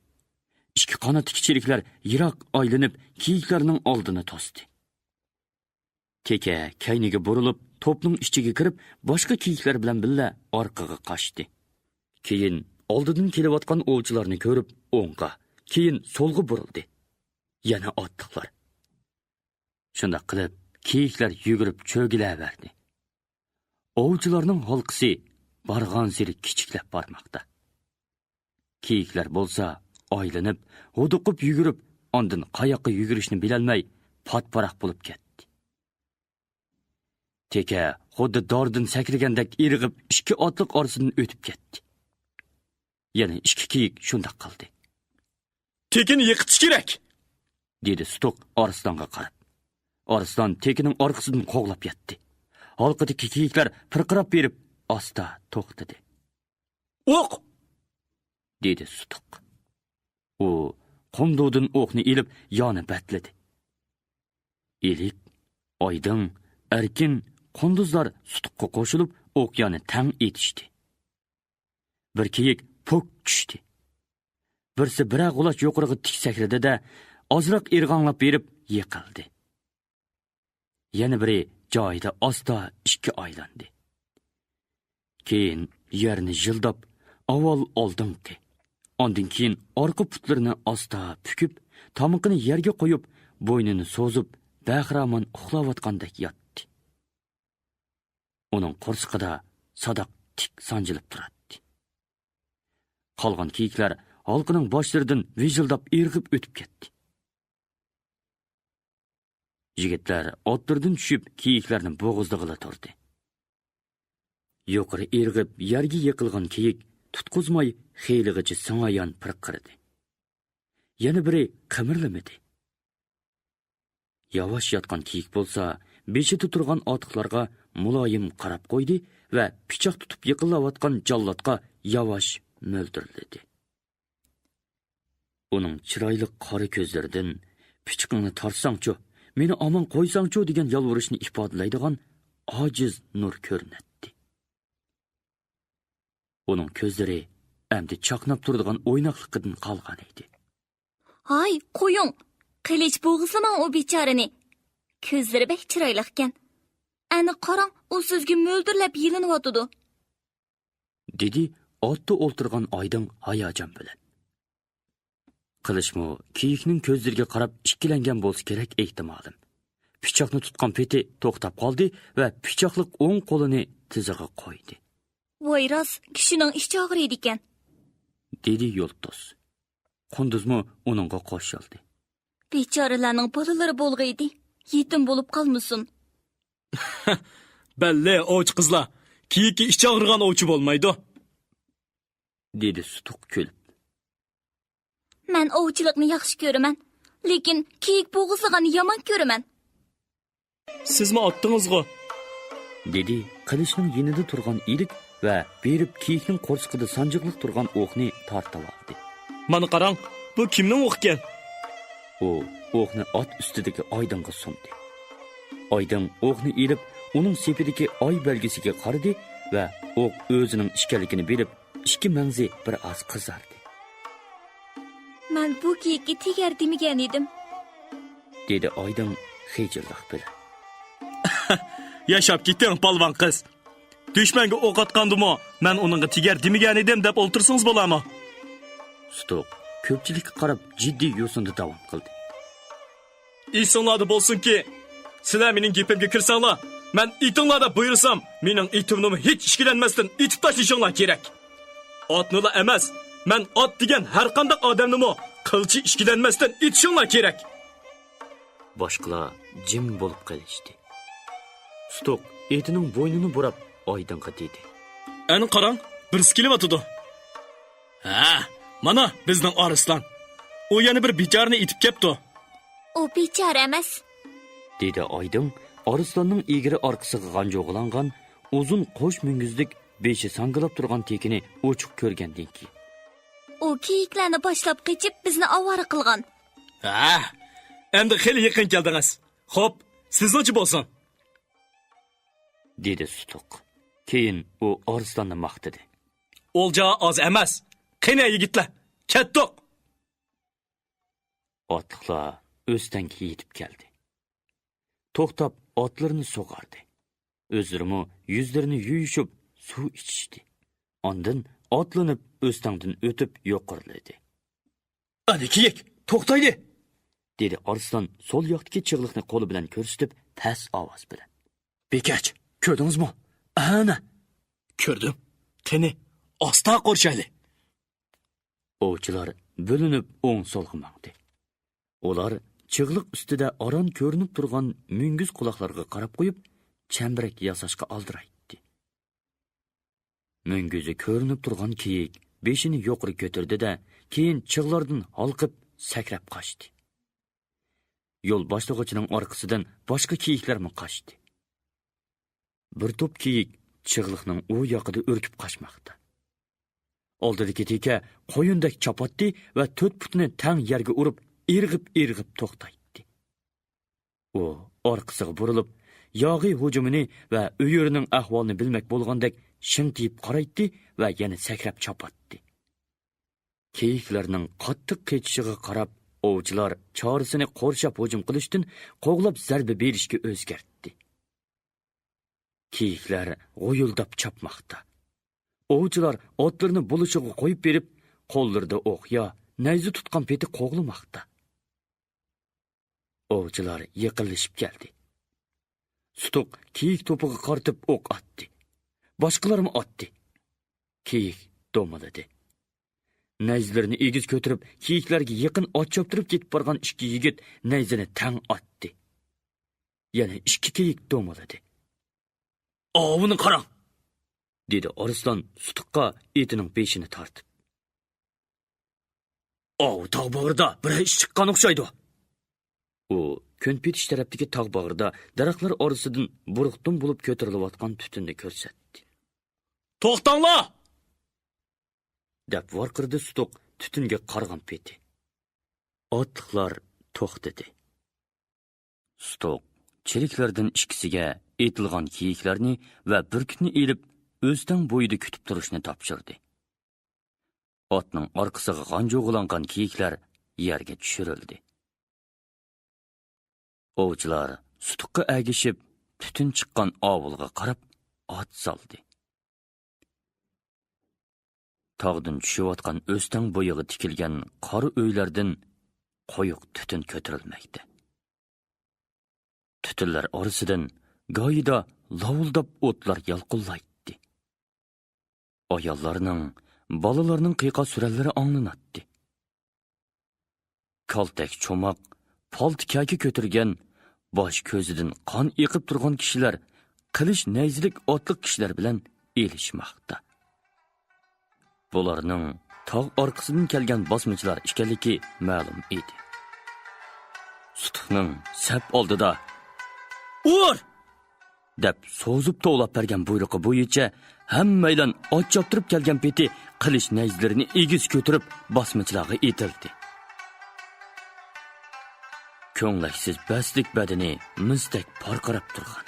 ئىككى قاناتتىكى چېرىكلەر يىراق ئايلىنىپ، كېيىكلەرنىڭ ئالدىنى توستى. تېكە كەينىگە بۇرۇلۇپ، توپنىڭ ئىچىگە كىرىپ، باشقا كېيىكلەر بىلەن بىللە ئارقىغا قاچتى. كېيىن ئالدىدىن كېلىۋاتقان ئوۋچىلارنى كۆرۈپ، ئوڭغا، كېيىن سولغا بۇرۇلدى. يەنە ئاتلىقلار. شۇنداق قىلىپ، كېيىكلەر يۈگۈرۈپ چۆگىلەۋەردى. ئوۋچىلارنىڭ ھالقىسى بارغانسېرى كىچىكلەپ بارماقتا. كېيىكلەر بولسا ئايلىنىپ، ھودۇقۇپ يۈگۈرۈپ، ئاندىن قاياققا يۈگۈرۈشنى بىلەلمەي، پات-پاراق بولۇپ كەتتى. تېكە خۇددى داردىن سەكرىگەندەك ئىرغىپ، ئىككى ئاتلىق ئارىسىدىن ئۆتۈپ كەتتى. يەنە ئىككى كېيىك شۇنداق قىلدى. «تېكىنى يىقىتىش كېرەك!» دېدى سۇتۇق ئارسلانغا قاراپ. ئارسلان تېكىنىڭ ئارقىسىدىن قوغلاپ يەتتى. ھالقىدىكى كېيىكلەر پىرقىراپ بېرىپ، ئاستا توختىدى. «ئوق!» دېدى سۇتۇق. ئۇ قوندۇقىدىن ئوقنى ئېلىپ، يانى بەتلىدى. ئېلىك، ئايدىڭ، ئەركىن، قۇندۇزلار سۇتۇققا قوشۇلۇپ، ئوق يانى تەڭ ئېتىشتى. بىر كېيىك پوك چۈشتى. بىرسى بىرەر غۇلاچ يۇقىرىغا تىك سەكرىدى-دە، ئازراق ئىرغاڭلاپ بېرىپ يىقىلدى. يەنە بىرى جايىدا ئاستا ئىككى ئايلاندى. كېيىن يەرنى يىلداپ، ئاۋۋال ئالدىنقى، ئاندىن كېيىن ئارقا پۇتلىرىنى ئاستا پۈكۈپ، تامىقىنى يەرگە قويۇپ، بوينىنى سوزۇپ، بەخىرامان ئۇخلاۋاتقاندەك ياتتى. ئۇنىڭ قورسىقىدا ساداق تىك سانجىلىپ تۇراتتى. قالغان كېيىكلەر ھالقىنىڭ باشلىرىدىن ۋىژىلداپ ئىرغىپ ئۆتۈپ كەتتى. يىگىتلەر ئاتلىرىدىن چۈشۈپ، كېيىكلەرنى بوغۇزلىغىلى تۇردى. يۇقىرى ئىرغىپ يەرگە يىقىلغان كېيىك تۇتقۇزماي خېلىغىچە سىڭايان پىرقىرىدى. يەنە بىرى قىمىرلىمىدى. ياۋاش ياتقان كېيىك بولسا، بېشىدا تۇرغان ئاتلىقلارغا مۇلايىم قاراپ قويدى ۋە پىچاق تۇتۇپ يېقىنلاۋاتقان جاللاتقا ياۋاش مۆلدۈرلىدى. ئۇنىڭ چىرايلىق قارا كۆزلىرىدىن «پىچىقىڭنى تارتساڭچۇ، مېنى ئامان قويساڭچۇ» دېگەن يالۋۇرۇشنى ئىپادىلەيدىغان ئاجىز نۇر كۆرۈنەتتى. ئۇنىڭ كۆزلىرى ئەمدى چاقناپ تۇرىدىغان ئويناقلىقىدىن قالغان ئىدى. «ھاي، قويۇڭ! قىلىچ بوغۇزلىماڭ ئۇ بىچارىنى! كۆزلىرى بەك چىرايلىقكەن. ئەنە قاراڭ، ئۇ سىزگە مۆلدۈرلەپ يېلىنىۋاتىدۇ. دېدى ئاتتا ئولتۇرغان ئايدىڭ ھاياجان بىلەن. قىلىچمۇ كېيىكنىڭ كۆزلىرىگە قاراپ ئىككىلەنگەن بولسا كېرەك ئېھتىمالىم. پىچاقنى تۇتقان پېتى توختاپ قالدى ۋە پىچاقلىق ئوڭ قولىنى تىزىغا قويدى. ۋاي راست، كىشىنىڭ ئىچى ئاغرىيدىكەن. دېدى يۇلتۇز. قۇندۇزمۇ ئۇنىڭغا قوشۇلدى. بىچارىلەرنىڭ بالىلىرى بولغىيدى، يېتىم بولۇپ قالمىسۇن. بەللى، ئوۋچى قىزلار، كېيىككە ئىچى ئاغرىغان ئوۋچى بولمايدۇ. دېدى سۇتۇق كۈلۈپ. مەن ئوۋچىلىقنى ياخشى كۆرىمەن، لېكىن كېيىك بوغۇزلىغاننى يامان كۆرىمەن. سىزمۇ ئاتتىڭىزغۇ؟ دېدى قىلىچنىڭ يېنىدا تۇرغان ئىلىك ۋە بېرىپ كېيىكنىڭ قورسىقىدا سانجىقلىق تۇرغان ئوقنى تارتىۋالدى. مانا قاراڭ، بۇ كىمنىڭ ئوقىكەن؟ ئۇ ئوقنى ئات ئۈستىدىكى ئايدىڭغا سۇندى. ئايدىڭ ئوقنى ئېلىپ، ئۇنىڭ سېپىدىكى ئاي بەلگىسىگە قارىدى ۋە ئوق ئۆزىنىڭ ئىكەنلىكىنى بىلىپ، ئىككى مەڭزى بىر ئاز قىزاردى. مەن بۇ كېيىككە تېگەر دېمىگەن ئىدىم. دېدى ئايدىڭ خىجىللىق بىلەن. ياشاپ كېتىڭ، پالۋان قىز. دۈشمەنگە ئوق ئاتقاندىمۇ، مەن ئۇنىڭغا تېگەر دېمىگەن ئىدىم دەپ ئولتۇرسىڭىز بولامۇ؟ سۇتۇق كۆپچىلىككە قاراپ جىددىي يوسۇندا داۋام قىلدى. ئېسىڭلاردا بولسۇنكى، سىلەر مېنىڭ گېپىمگە كىرسەڭلار، مەن ئېتىڭلار دەپ بۇيرۇسام، مېنىڭ ئېتىمنىمۇ ھېچ ئىككىلەنمەستىن ئېتىپ تاشلىشىڭلار كېرەك. ئاتنىلا ئەمەس، مەن ئات دېگەن ھەرقانداق ئادەمنىمۇ قىلچە ئىككىلەنمەستىن ئېتىشىڭلار كېرەك. باشقىلار جىم بولۇپ قېلىشتى. سۇتۇق ئېتىنىڭ بوينىنى بۇراپ ئايدىڭغا دېدى. ئەنە قاراڭ، بىرسى كېلىۋاتىدۇ. ھە، مانا بىزنىڭ ئارسلان. ئۇ يەنە بىر بىچارىنى ئېتىپ كەپتۇ. ئۇ بىچارە ئەمەس، دېدى ئايدىڭ ئارسلاننىڭ ئېگىرى ئارقىسىغا غانجۇغىلانغان ئۇزۇن قوش مۈڭگۈزلۈك بېشى ساڭگىلاپ تۇرغان تېكىنى ئوچۇق كۆرگەندىن كېيىن. ئۇ كېيىكلەرنى باشلاپ قېچىپ، بىزنى ئاۋارە قىلغان. ھە، ئەمدى خېلى يېقىن كەلدىڭىز. خوپ، سىزنىڭچە بولسۇن. دېدى سۇتۇق. كېيىن ئۇ ئارسلاننى ماختىدى. ئولجا ئاز ئەمەس. قېنى، يىگىتلەر، كەتتۇق! ئاتلىقلار ئۆستەڭگە يېتىپ كەلدى. توختاپ ئاتلىرىنى سۇغاردى. ئۆزلىرىمۇ يۈزلىرىنى يۇيۇشۇپ سۇ ئىچىشتى. ئاندىن ئاتلىنىپ ئۆستەڭدىن ئۆتۈپ يوقىرىلىدى. ئەنە كېيىك، توختايلى! دېدى ئارسلان سول ياقتىكى چىغلىقنى قولى بىلەن كۆرسىتىپ پەس ئاۋاز بىلەن. بېكەچ، كۆردىڭىزمۇ؟ ئەنە! كۆردۈم. قېنى، ئاستا قورشايلى! ئوۋچىلار بۆلۈنۈپ ئوڭ-سولغا ماڭدى. ئۇلار چىغلىق ئۈستىدە ئاران كۆرۈنۈپ تۇرغان مۈڭگۈز قۇلاقلارغا قاراپ قويۇپ، چەمبىرەك ياساشقا ئالدىرايتتى. مۈڭگۈزى كۆرۈنۈپ تۇرغان كېيىك بېشىنى يۇقىرى كۆتۈردى-دە، كېيىن چىغلاردىن ھالقىپ سەكرەپ قاچتى. يول باشلىغۇچىنىڭ ئارقىسىدىن باشقا كېيىكلەرمۇ قاچتى. بىر توپ كېيىك چىغلىقنىڭ ئۇ ياقىدا ئۈركۈپ قاچماقتا. ئالدىدىكى تېكە قويۇندەك چاپاتتى ۋە تۆت پۇتىنى تەڭ يەرگە ئۇرۇپ، ئىرغىپ-ئىرغىپ توختايتتى. ئۇ ئارقىسىغا بۇرۇلۇپ، ياغى ھۇجۇمىنى ۋە ئۆيۈرنىڭ ئەھۋالىنى بىلمەك بولغاندەك شىڭتىيىپ قارايتتى ۋە يەنە سەكرەپ چاپاتتى. كېيىكلەرنىڭ قاتتىق قېچىشىغا قاراپ، ئوۋچىلار چارىسىنى قورشاپ ھۇجۇم قىلىشتىن قوغلاپ زەربە بېرىشكە ئۆزگەرتتى. كېيىكلەر غۇيۇلداپ چاپماقتا. ئوۋچىلار ئاتلىرىنى بولۇشىغا قويۇپ بېرىپ، قوللىرىدا ئوقيا، نەيزە تۇتقان پېتى قوغلىماقتا. ئوۋچىلار يېقىنلىشىپ كەلدى. سۇتۇق كېيىك توپىغا قارىتىپ ئوق ئاتتى. باشقىلارمۇ ئاتتى. كېيىك دومىلىدى. نەيزىلىرىنى ئېگىز كۆتۈرۈپ، كېيىكلەرگە يېقىن ئات چاپتۇرۇپ كېتىپ بارغان ئىككى يىگىت نەيزىنى تەڭ ئاتتى. يەنە ئىككى كېيىك دومىلىدى. ئاۋۇنى قاراڭ! دېدى ئارسلان سۇتۇققا ئېتىنىڭ بېشىنى تارتىپ. ئاۋۇ تاغ باغرىدا بىرەر ئىش چىققان ئوخشايدۇ. ئۇ كۈن پېتىش تەرەپتىكى تاغ باغرىدا دەرەخلەر ئارىسىدىن بۇرۇقتۇم بولۇپ كۆتۈرۈلۈۋاتقان تۈتۈننى كۆرسەتتى. توختاڭلار! دەپ ۋارقىرىدى سۇتۇق تۈتۈنگە قارىغان پېتى. ئاتلىقلار توختىدى. سۇتۇق چېرىكلەردىن ئىككىسىگە ئېتىلغان كېيىكلەرنى ۋە بۈركۈتنى ئېلىپ، ئۆستەڭ بويىدا كۈتۈپ تۇرۇشنى تاپشۇردى. ئاتنىڭ ئارقىسىغا غانجۇغىلانغان كېيىكلەر يەرگە چۈشۈرۈلدى. ئوۋچىلار سۇتۇققا ئەگىشىپ، تۈتۈن چىققان ئاۋۇلغا قاراپ ئات سالدى. تاغدىن چۈشۈۋاتقان ئۆستەڭ بويىغا تىكىلگەن قارا ئۆيلەردىن قويۇق تۈتۈن كۆتۈرۈلمەكتە. تۈتۈنلەر ئارىسىدىن گاھىدا لاۋۇلداپ ئوتلار يالقۇنلايتتى. ئاياللارنىڭ، بالىلارنىڭ قىيقا-سۈرەنلىرى ئاڭلىناتتى. كالتەك چوماق، پالتا كەكە كۆتۈرگەن، باش كۆزىدىن قان ئېقىپ تۇرغان كىشىلەر قىلىچ نەيزىلىك ئاتلىق كىشىلەر بىلەن ئېلىشماقتا. بۇلارنىڭ تاغ ئارقىسىدىن كەلگەن باسمىچىلار ئىكەنلىكى مەلۇم ئىدى. سۇتۇقنىڭ سەپ ئالدىدا «ئۇر!» دەپ سوزۇپ توۋلاپ بەرگەن بۇيرۇقى بويىچە ھەممەيلەن ئات چاپتۇرۇپ كەلگەن پېتى قىلىچ نەيزىلىرىنى ئېگىز كۆتۈرۈپ باسمىچىلارغا ئېتىلدى. كۆڭلەكسىز بەستلىك بەدىنى مىستەك پارقىراپ تۇرغان،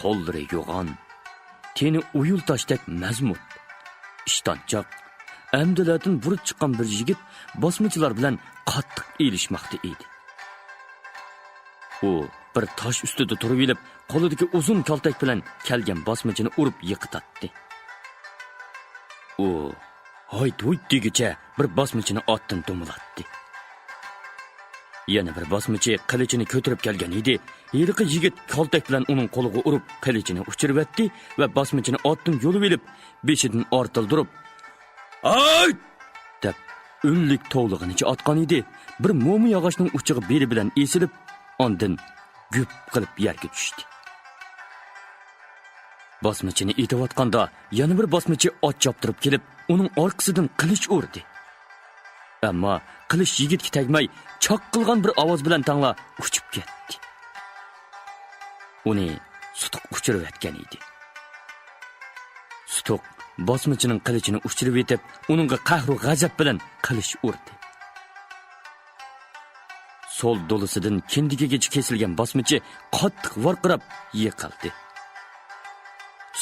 قوللىرى يوغان، تېنى ئويۇل تاشتەك مەزمۇت، ئىشتانچاق، ئەمدىلەردىن بۇرۇت چىققان بىر يىگىت باسمىچىلار بىلەن قاتتىق ئېلىشماقتا ئىدى. ئۇ بىر تاش ئۈستىدە تۇرۇۋېلىپ، قولىدىكى ئۇزۇن كالتەك بىلەن كەلگەن باسمىچىنى ئۇرۇپ يىقىتاتتى. ئۇ ھايت-ھۇيت دېگۈچە بىر باسمىچىنى ئاتتىن دومىلاتتى. يەنە بىر باسمىچى قىلىچىنى كۆتۈرۈپ كەلگەن ئىدى. ھېلىقى يىگىت كالتەك بىلەن ئۇنىڭ قولىغا ئۇرۇپ، قىلىچىنى ئۇچۇرۇۋەتتى ۋە باسمىچىنى ئاتتىن يولىۋېلىپ، بېشىدىن ئارتىلدۇرۇپ، «ھايت!» دەپ، ئۈنلۈك توۋلىغىنىچە ئاتقان ئىدى. بىر موما ياغاچنىڭ ئۇچىغا بېلى بىلەن ئېسىلىپ، ئاندىن گۈپ قىلىپ يەرگە چۈشتى. باسمىچىنى ئېتىۋاتقاندا، يەنە بىر باسمىچى ئات چاپتۇرۇپ كېلىپ، ئۇنىڭ ئارقىسىدىن قىلىچ ئۇردى. ئەمما قىلىچ يىگىتكە تەگمەي، چاققىلىغان بىر ئاۋاز بىلەن تەڭلا ئۇچۇپ كەتتى. ئۇنى سۇتۇق ئۇچۇرۇۋەتكەن ئىدى. سۇتۇق باسمىچىنىڭ قىلىچىنى ئۇچۇرۇۋېتىپ، ئۇنىڭغا قەھرۇ غەزەپ بىلەن قىلىچ ئۇردى. سول دولىسىدىن كىندىكىگىچە كېسىلگەن باسمىچى قاتتىق ۋارقىراپ يىقىلدى.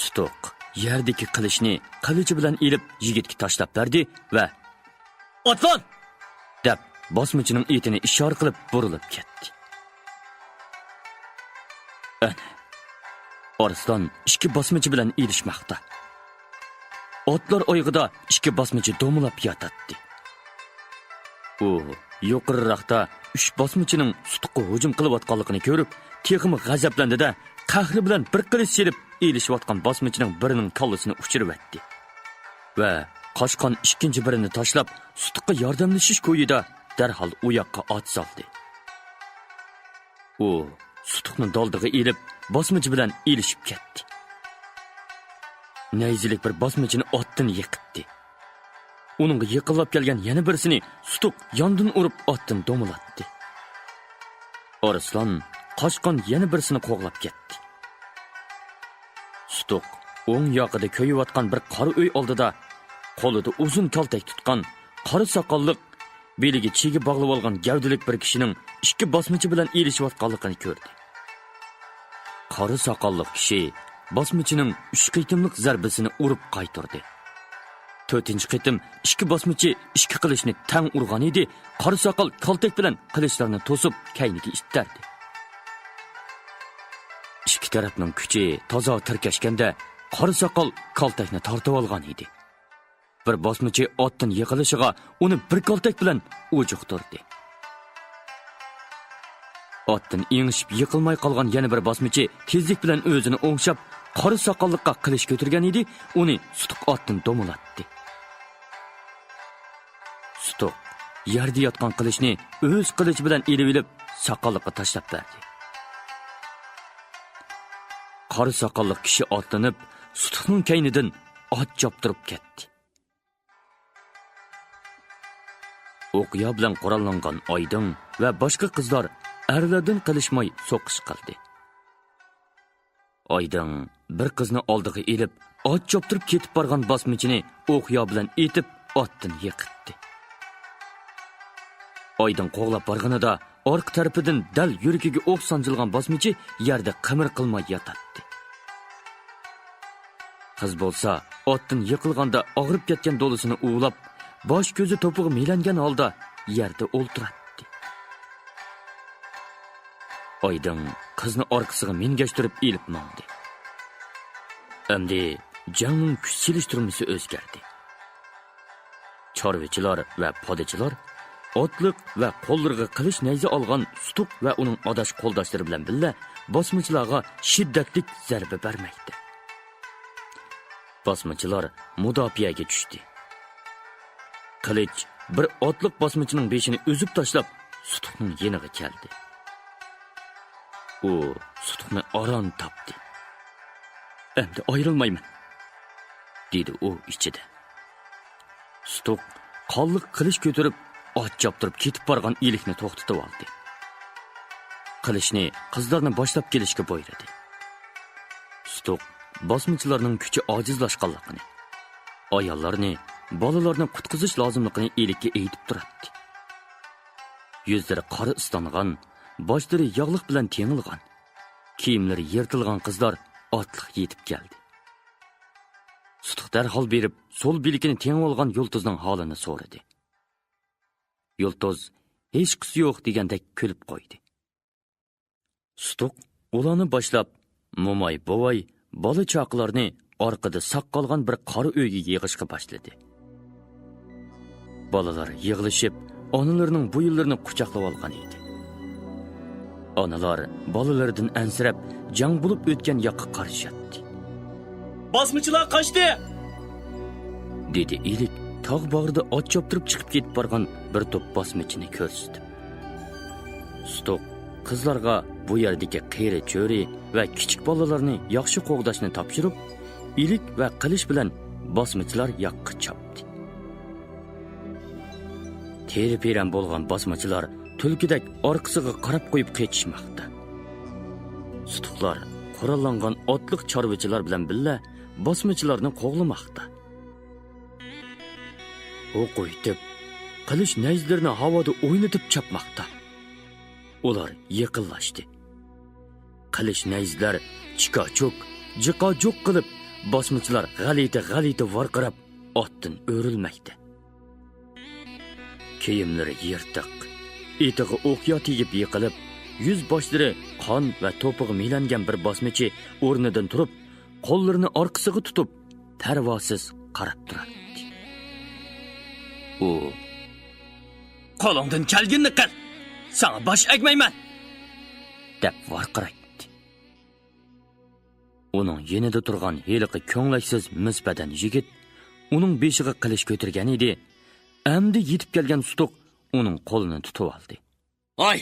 سۇتۇق يەردىكى قىلىچنى قىلىچى بىلەن ئېلىپ، يىگىتكە تاشلاپ بەردى ۋە «ئاتلان!» دەپ، باسمىچىنىڭ ئېتىنى ئىشارە قىلىپ بۇرۇلۇپ كەتتى. ئەنە، ئارسلان ئىككى باسمىچى بىلەن ئېلىشماقتا. ئاتلار ئايىغىدا ئىككى باسمىچى دومىلاپ ياتاتتى. ئۇ يۇقىرىراقتا ئۈچ باسمىچىنىڭ سۇتۇققا ھۇجۇم قىلىۋاتقانلىقىنى كۆرۈپ، تېخىمۇ غەزەپلەندى-دە، قەھرى بىلەن بىر قىلىچ سېلىپ، ئېلىشىۋاتقان باسمىچىنىڭ بىرىنىڭ كاللىسىنى ئۇچۇرۇۋەتتى ۋە قاچقان ئىككىنچى بىرىنى تاشلاپ، سۇتۇققا ياردەملىشىش كويىدا دەرھال ئۇ ياققا ئات سالدى. ئۇ سۇتۇقنى دالدىغا ئېلىپ، باسمىچى بىلەن ئېلىشىپ كەتتى. نەيزىلىك بىر باسمىچىنى ئاتتىن يىقىتتى. ئۇنىڭغا يېقىنلاپ كەلگەن يەنە بىرسىنى سۇتۇق ياندىن ئۇرۇپ ئاتتىن دومىلاتتى. ئارسلان قاچقان يەنە بىرسىنى قوغلاپ كەتتى. سۇتۇق ئوڭ ياقىدا كۆيۈۋاتقان بىر قارا ئۆي ئالدىدا قولىدا ئۇزۇن كالتەك تۇتقان، قارا ساقاللىق، بېلىگە چىگە باغلىۋالغان گەۋدىلىك بىر كىشىنىڭ ئىككى باسمىچى بىلەن ئېلىشىۋاتقانلىقىنى كۆردى. قارا ساقاللىق كىشى باسمىچىنىڭ ئۈچ قېتىملىق زەربىسىنى ئۇرۇپ قايتۇردى. تۆتىنچى قېتىم ئىككى باسمىچى ئىككى قىلىچنى تەڭ ئۇرغان ئىدى، قارا ساقال كالتەك بىلەن قىلىچلارنى توسۇپ، كەينىگە ئىتتەردى. ئىككى تەرەپنىڭ كۈچى تازا تىركەشكەندە، قارا ساقال كالتەكنى تارتىۋالغان ئىدى. بىر باسمىچى ئاتتىن يىقىلىشىغا ئۇنى بىر كالتەك بىلەن ئۇجۇقتۇردى. ئاتتىن ئېڭىشىپ يىقىلماي قالغان يەنە بىر باسمىچى تېزلىك بىلەن ئۆزىنى ئوڭشاپ، قارا ساقاللىققا قىلىچ كۆتۈرگەن ئىدى، ئۇنى سۇتۇق ئاتتىن دومىلاتتى. سۇتۇق يەردە ياتقان قىلىچنى ئۆز قىلىچى بىلەن ئېلىۋېلىپ، ساقاللىققا تاشلاپ بەردى. قارا ساقاللىق كىشى ئاتلىنىپ، سۇتۇقنىڭ كەينىدىن ئات چاپتۇرۇپ كەتتى. ئوقيا بىلەن قوراللانغان ئايدىڭ ۋە باشقا قىزلار ئەرلەردىن قېلىشماي سوقۇش قىلدى. ئايدىڭ بىر قىزنى ئالدىغا ئېلىپ، ئات چاپتۇرۇپ كېتىپ بارغان باسمىچىنى ئوقيا بىلەن ئېتىپ، ئاتتىن يىقىتتى. ئايدىڭ قوغلاپ بارغىنىدا، ئارقا تەرىپىدىن دەل يۈرىكىگە ئوق سانجىلغان باسمىچى يەردە قىمىر قىلماي ياتاتتى. قىز بولسا ئاتتىن يىقىلغاندا ئاغرىپ كەتكەن دولىسىنى ئۇۋىلاپ، باش كۆزى توپىغا مىلەنگەن ھالدا يەردە ئولتۇراتتى. ئايدىڭ قىزنى ئارقىسىغا مىنگەشتۈرۈپ ئېلىپ ماڭدى. ئەمدى جەڭنىڭ كۈچ سېلىشتۇرمىسى ئۆزگەردى. چارۋىچىلار ۋە پادىچىلار ئاتلىق ۋە قوللىرىغا قىلىچ نەيزە ئالغان سۇتۇق ۋە ئۇنىڭ ئاداش قولداشلىرى بىلەن بىللە باسمىچىلارغا شىددەتلىك زەربە بەرمەكتە. باسمىچىلار مۇداپىئەگە چۈشتى. قىلىچ بىر ئاتلىق باسمىچىنىڭ بېشىنى ئۈزۈپ تاشلاپ، سۇتۇقنىڭ يېنىغا كەلدى. ئۇ سۇتۇقنى ئاران تاپتى. «ئەمدى ئايرىلمايمەن»، دېدى ئۇ ئىچىدە. سۇتۇق قانلىق قىلىچ كۆتۈرۈپ، ئات چاپتۇرۇپ كېتىپ بارغان ئىلىكنى توختىتىۋالدى. قىلىچنى قىزلارنى باشلاپ كېلىشكە بۇيرۇدى. سۇتۇق باسمىچىلارنىڭ كۈچى ئاجىزلاشقانلىقىنى، ئاياللارنى، بالىلارنى قۇتقۇزۇش لازىملىقىنى ئىلىككە ئېيتىپ تۇراتتى. يۈزلىرى قارا ئىسلانغان، باشلىرى ياغلىق بىلەن تېڭىلغان، كىيىملىرى يىرتىلغان قىزلار ئاتلىق يېتىپ كەلدى. سۇتۇق دەرھال بېرىپ، سول بىلىكىنى تېڭىۋالغان يۇلتۇزنىڭ ھالىنى سورىدى. يۇلتۇز ھېچقىسى يوق دېگەندەك كۈلۈپ قويدى. سۇتۇق ئۇلارنى باشلاپ، موماي، بوۋاي، بالا-چاقىلارنى ئارقىدا ساق قالغان بىر قارا ئۆيگە يىغىشقا باشلىدى. بالىلار يىغلىشىپ، ئانىلىرىنىڭ بويۇنلىرىنى قۇچاقلىۋالغان ئىدى. ئانىلار بالىلىرىدىن ئەنسىرەپ، جەڭ بولۇپ ئۆتكەن ياققا قارىشاتتى. «باسمىچىلار قاچتى!» دېدى ئىلىك تاغ باغرىدا ئات چاپتۇرۇپ چىقىپ كېتىپ بارغان بىر توپ باسمىچىنى كۆرسىتىپ. سۇتۇق قىزلارغا بۇ يەردىكى قېرى چۆرە ۋە كىچىك بالىلارنى ياخشى قوغداشنى تاپشۇرۇپ، ئىلىك ۋە قىلىچ بىلەن باسمىچىلار ياققا چاپتى. تېرە-پېرەن بولغان باسمىچىلار تۈلكىدەك ئارقىسىغا قاراپ قويۇپ قېچىشماقتا. سۇتۇقلار قوراللانغان ئاتلىق چارۋىچىلار بىلەن بىللە باسمىچىلارنى قوغلىماقتا. ئوق ئويتۇپ، قىلىچ نەيزىلىرىنى ھاۋادا ئوينىتىپ چاپماقتا. ئۇلار يېقىنلاشتى. قىلىچ نەيزىلەر چىكا-چۇك، جىقا-جۇق قىلىپ، باسمىچىلار غەلىتە-غەلىتە ۋارقىراپ، ئاتتىن ئۆرۈلمەكتە. كىيىملىرى يىرتىق، ئېتىغا ئوقيا تېگىپ يىقىلىپ، يۈز-باشلىرى قان ۋە توپىغا مىلەنگەن بىر باسمىچى ئورنىدىن تۇرۇپ، قوللىرىنى ئارقىسىغا تۇتۇپ، پەرۋاسىز قاراپ تۇراتتى. ئۇ، «قولۇڭدىن كەلگىنىنى قىل! ساڭا باش ئەگمەيمەن!» دەپ ۋارقىرايتتى. ئۇنىڭ يېنىدا تۇرغان ھېلىقى كۆڭلەكسىز مىس بەدەن يىگىت ئۇنىڭ بېشىغا قىلىچ كۆتۈرگەن ئىدى، ئەمدى يېتىپ كەلگەن سۇتۇق ئۇنىڭ قولىنى تۇتۇۋالدى. «ھاي!